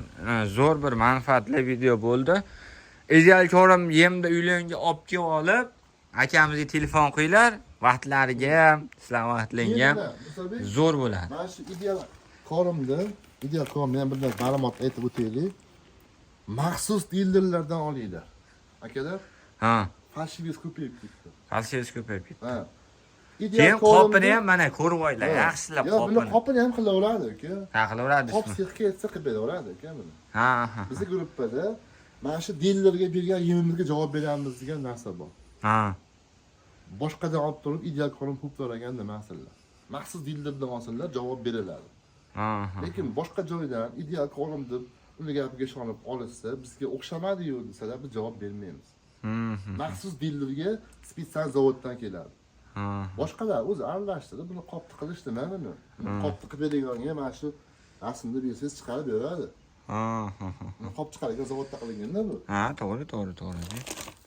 Zo'r bir manfaatli video bo'ldi. Ideal ko'rim yemda uylarga olib kelib olib, akamizga telefon qo'yinglar. Vaqtlariga ham, sizlar vaqtlaringga ham Yana, Musabek, zo'r bo'ladi. mana shu ideal korimni, ideal korimni ham bir ma'lumot aytib o'taylik. Maxsus dilerlardan olinglar. Akalar, Ha, фальшивец ko'payib ketdi. фальшивец ko'payib ketdi. Ha. Keyin qopini ham mana ko'rib olinglar, Ha. yaxshilab Yo'q, buni qopini. qopini ham qilaveradi aka. Ha, qilaveradi. Qop sexga yetsa qilib beraveradi aka buni. Ha, ha. Bizni gruppada mana shu dilerga bergan yemimizga javob beramiz degan narsa bor. Ha. Boshqadan olib turib ideal korim ko'p demasinlar. Maxsus dilerdan olsinlar, javob beriladi. Ha, ha. Lekin boshqa joydan ideal korim deb uni gapiga ishonib olishsa, bizga o'xshamadi-yu desalar, biz javob bermaymiz. Maxsus dilerga spetsial zavoddan keladi. Ha. Boshqalar o'zi aralashtirib, buni qopni qilishdi, nima buni? Buni qopni qilib beradiganga mana shu rasmni bersangiz chiqarib beradi. Ha, ha, ha. Buni qop chiqaradigan zavodda qilinganda bu. Ha, to'g'ri, to'g'ri, to'g'ri.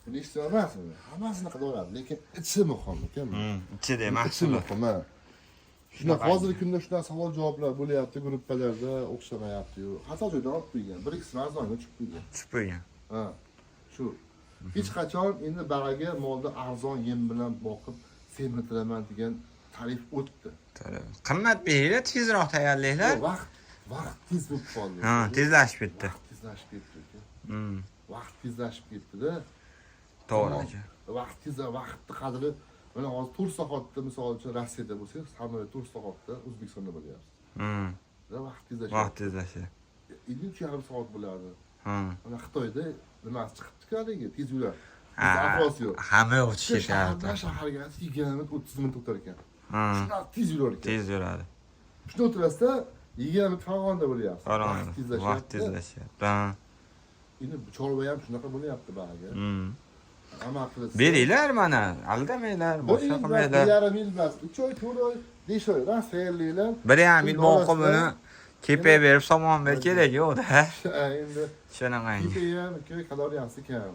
Buni eshitib emas uni. Hammasini qilaveradi, lekin ichi muhim aka. Ichida Ichi mahsulot. muhim, ha. Shunaqa hozirgi kunda shunaqa savol javoblar bo'lyapti gruppalarda, o'xshamayapti-yu. Xato joydan olib qo'ygan, bir ikkisi arzonga tushib qo'ygan. Tushib qo'ygan. Ha. Shu. Hech qachon endi baraga molni arzon yem bilan boqib semirtiraman degan tarif o'tdi. To'g'ri. Qimmat beringlar, tezroq tayyorlanglar. Vaqt tez bo'lib qoldi. Ha, tezlashib ketdi. Vaqt tezlashib ketdi aka. Vaqt tezlashib ketdi-da. To'g'ri aka. Vaqt tez, vaqtni qadri mana hozir 4 soatda misol uchun Rossiyada bo'lsangiz, samolyot 4 soatda O'zbekistonda bo'lyapsiz. Da vaqt tezlashyapti. Vaqt tezlashadi. Endi 3,5 soat bo'ladi. Ha. Mana Xitoyda nimasi chiqibdi-ku haligi tez yo'llar. Ha, Afros yo'q. Hamma yo'q chiqib ketyapti. Shahardan shaharga 20 minut, 30 minut o'tar ekan. Ha. Shunaqa tez yurar ekan. Tez yuradi. Shunda o'tirasizda 20 minut Farg'onada bo'lyapsiz. Farg'onada. Vaqt tezlashyapti. Vaqt tezlashyapti. Ha. Endi chorva ham shunaqa bo'lyapti bariga. Amal qilsa. Beringlar mana, aldamanglar, Bir boshqa yil emas, qilmanglar. 1,5 yil emas, 3 oy, 4 oy, 5 oy rost tayyorlaylar. 1,5 yil boqib uni kepak berib somon ber kerak yo'q-da. Endi Shunaqangi. kepak ham kerak, kaloriyasi kam.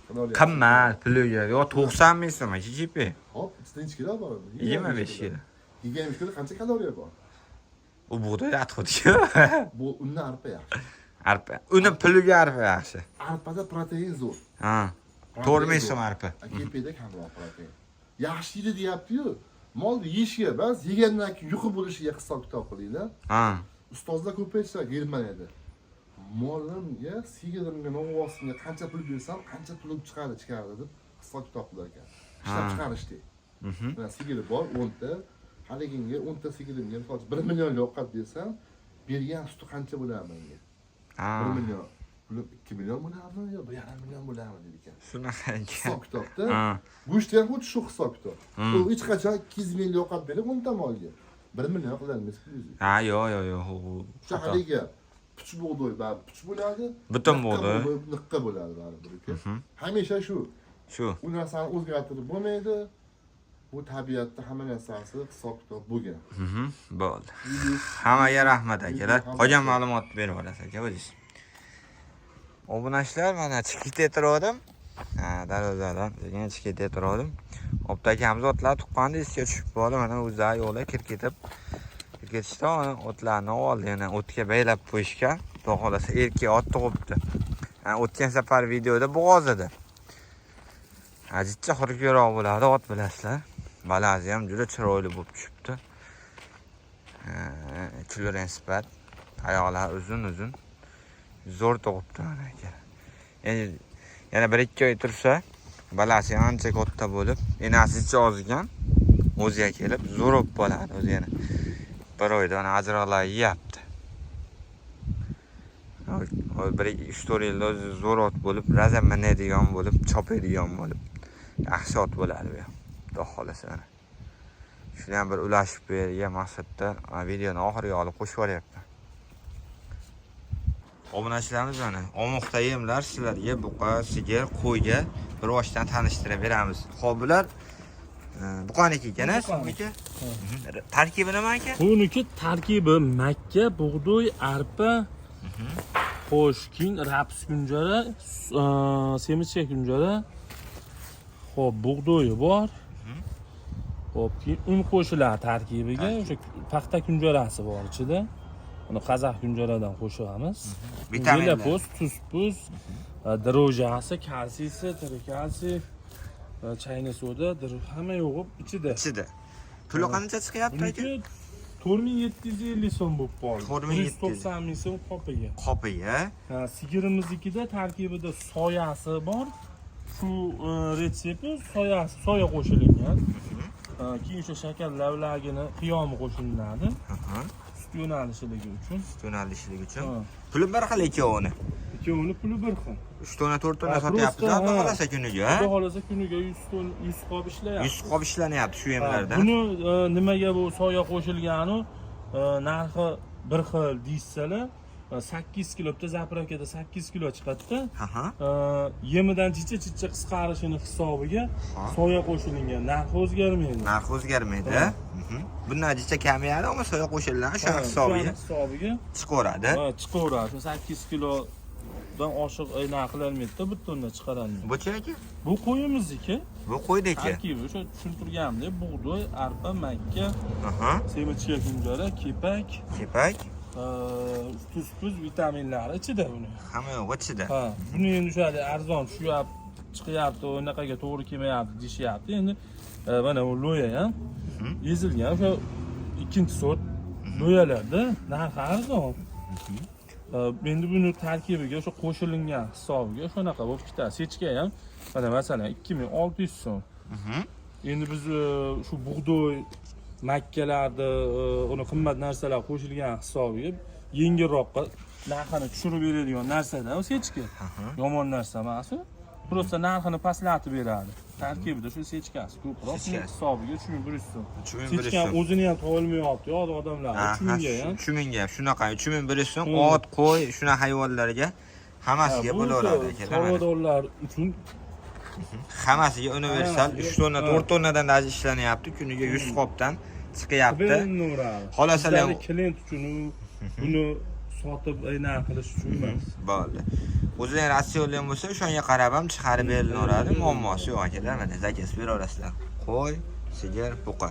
Kaloriyasi Qimmat puliga. Yo 90 ming so'm aka kepak. Hop, ichida necha kilo bor? 25 kilo. 25 kilo qancha kaloriya bor? U bug'doy atxodiku. Bu undan arpa yaxshi. Arpa. Uni puliga arpa yaxshi. Arpada protein zo'r. Ha. 4 ming so'm arpa. Kepakda kamroq protein. Yaxshi yeydi deyapti-yu. Molni yeyishga emas, yegandan keyin yuqi bo'lishiga hisob kitob qilinglar. Ha. Ustozlar ko'p aytishadi Germaniyada. Molimga, sigirimga, novvosimga qancha pul bersam, qancha pulim chiqadi chiqardi deb hisob kitob qilar ekan. Ishlab chiqarishdi. Mana sigiri bor 10 ta, haliginga 10 ta sigirimga misol uchun 1 million ovqat bersam, bergan suti qancha bo'lardi menga? 1 million. Pulim 2 million bo'larmi yo 1,5 million bo'larmi deydi ekan. Shunaqa ekan. Hisob kitobda. Go'shtda ham xuddi shu hisob kitob. U hech qachon 200 ming ovqat berib 10 ta molga 1 million qilolmaysiz pulingizni. Ha, yo'q, yo'q, yo'q. U O'sha haligi puch bug'doy baribir puch bo'ladi. Butun niqqa bug'doy. Niqqa bo'ladi baribir aka. Hamisha shu. Shu. U narsani o'zgartirib bo'lmaydi. Bu tabiatda hamma narsasi hisob kitob bo'lgan. Bo'ldi. Hammaga rahmat akalar. Hammaga. Qolgan ma'lumotni berib olasiz aka o'zingiz. Obunachilar, mana chiqib ketaverdim. Ha, darvozadan degan chiqib ketaverdim. Obda akamiz otlar tuqqanda esga tushib qoldi. Mana o'zlari yo'lda kirib ketib, kirib ketishdi. Mana otlarni oldi, yana o'tga baylab qo'yishgan. Xudo xohlasa erkak ot tug'ibdi. Ha, o'tgan safar videoda bo'g'oz edi. Ajitcha xurkiroq bo'ladi, ot bilasizlar. Balasi ham juda chiroyli bo'lib tushibdi. Kulrang sifat. Oyoqlari uzun uzun. Zo'r tug'ibdi mana aka. Endi yana 1-2 oy tursa, balasi ham ancha katta bo'lib, enasi ozgan, o'ziga kelib zo'r bo'lib qoladi o'zi yana. Bir oyda mana ajroqlar yeyapti. Bir 3-4 yilda o'zi zo'r ot bo'lib, rosa minadigan bo'lib, chopadigan bo'lib, yaxshi ot bo'ladi bu ham. Xudo xohlasa mana. Shuni ham bir ulashib bergan maqsadda videoni oxiriga olib qo'shib yuboryapman. Obunachilarimiz, mana omoqda yemlar sizlarga buqa, sigir, qo'yga bir boshdan tanishtirib beramiz. Xo'p, bular buqaniki ekan, a, Buqaniki. buniki? Tarkibi nima aka? Buniki tarkibi makka, bug'doy, arpa, xo'sh, keyin raps kunjara, semichka kunjara. Xo'p, bug'doyi bor. Xo'p, keyin un qo'shiladi tarkibiga. O'sha paxta kunjarasi bor ichida. Uni qozoq kunjaradan qo'shamiz. Vitaminlar. Velopuz, tuz-puz, дрожжа si, kalsiysi, trikalsiy, chayna soda, hamma yo'g'i ichida. Ichida. Puli qancha chiqyapti aka? Buniki 4750 so'm bo'lib qoldi. 4750. 190 ming so'm qopiga. Qopiga. Ha, sigirimiznikida tarkibida soyasi bor. Shu retsepti soyasi, soya qo'shilgan. Ha, keyin o'sha shakar lavlagini qiyomi qo'shilinadi. Sut yo'nalishligi uchun. Sut yo'nalishligi uchun. Ha. Puli bir xil ikkovini. Ikkovini puli bir xil. 3 tonna, 4 tonna Ha, sotyapmiz, просто, xudo ha. xohlasa kuniga. Xudo xohlasa kuniga 100 ton 100 qop ishlayapti. 100 qop ishlanyapti shu Ha, yemlardan. buni nimaga bu soya qo'shilgani, narxi bir xil deyishsalar, 8 kilo bitta заправка da 8 kilo chiqadida. Yemidan chicha chicha qisqarishini hisobiga soya qo'shilgan, narxi o'zgarmaydi. Narxi o'zgarmaydi. Ha. Bundan jicha kamayadi, ammo soya qo'shilgan o'sha Ha, hisobiga o'shani hisobiga chiqaveradi. Ha, chiqaveradi. 8 kilodan oshiq narx qilolmaydida, bir tonna chiqarolmaydi. Buchi aka? Bu qo'yimizniki. Bu qo'ydiki. Tarkibi o'sha tushuntirganimdek bug'doy, arpa, makka, semichka kunjara, kepak, Kepak, tuz puz vitaminlari ichida buni. Hamma yo'q ichida. Ha, buni endi o'sha arzon tushyapti, chiqyapti, unaqaga to'g'ri kelmayapti deyishyapti. Endi mana bu lo'ya ham ezilgan o'sha ikkinchi sort lo'yalarda narxi arzon. Endi buni tarkibiga o'sha qo'shilingan hisobiga shunaqa bo'lib ketadi. Sechka ham mana masalan 2600 so'm. Endi biz shu bug'doy, makkalarni, uni qimmat narsalar qo'shilgan hisobiga yengilroqqa narxini tushirib beradigan narsada u sechka. Yomon narsa emas u. Просто narxini pastlatib beradi. Tarkibida shu sechkasi ko'proq, Sechkasi. hisobiga 3100 so'm. 3100 Sechkani so'm. o'zini ham topolmayapti hozir odamlar. 3000 ga ham. 3000 ga shunaqa 3100 so'm ot, qo'y, shunaqa hayvonlarga hammasiga Ha, bu bo'laveradi o'sha akalar. Mana. chorvadorlar uchun. Hammasiga universal Hammasiga, 3 tonna, ha. 4 tonnadan даже ishlanyapti. Kuniga 100 qopdan chiqyapti. Berilaveradi. Xolasalar- Bizlarni klient uchun u buni sotib aynan qilish uchun emas. Bo'ldi. O'zinglar ratsionli ham bo'lsa, o'shanga qarab ham chiqarib berilaveradi. Muammosi yo'q akalar. Mana заказ beraverasizlar. Qo'y, sigir, buqa.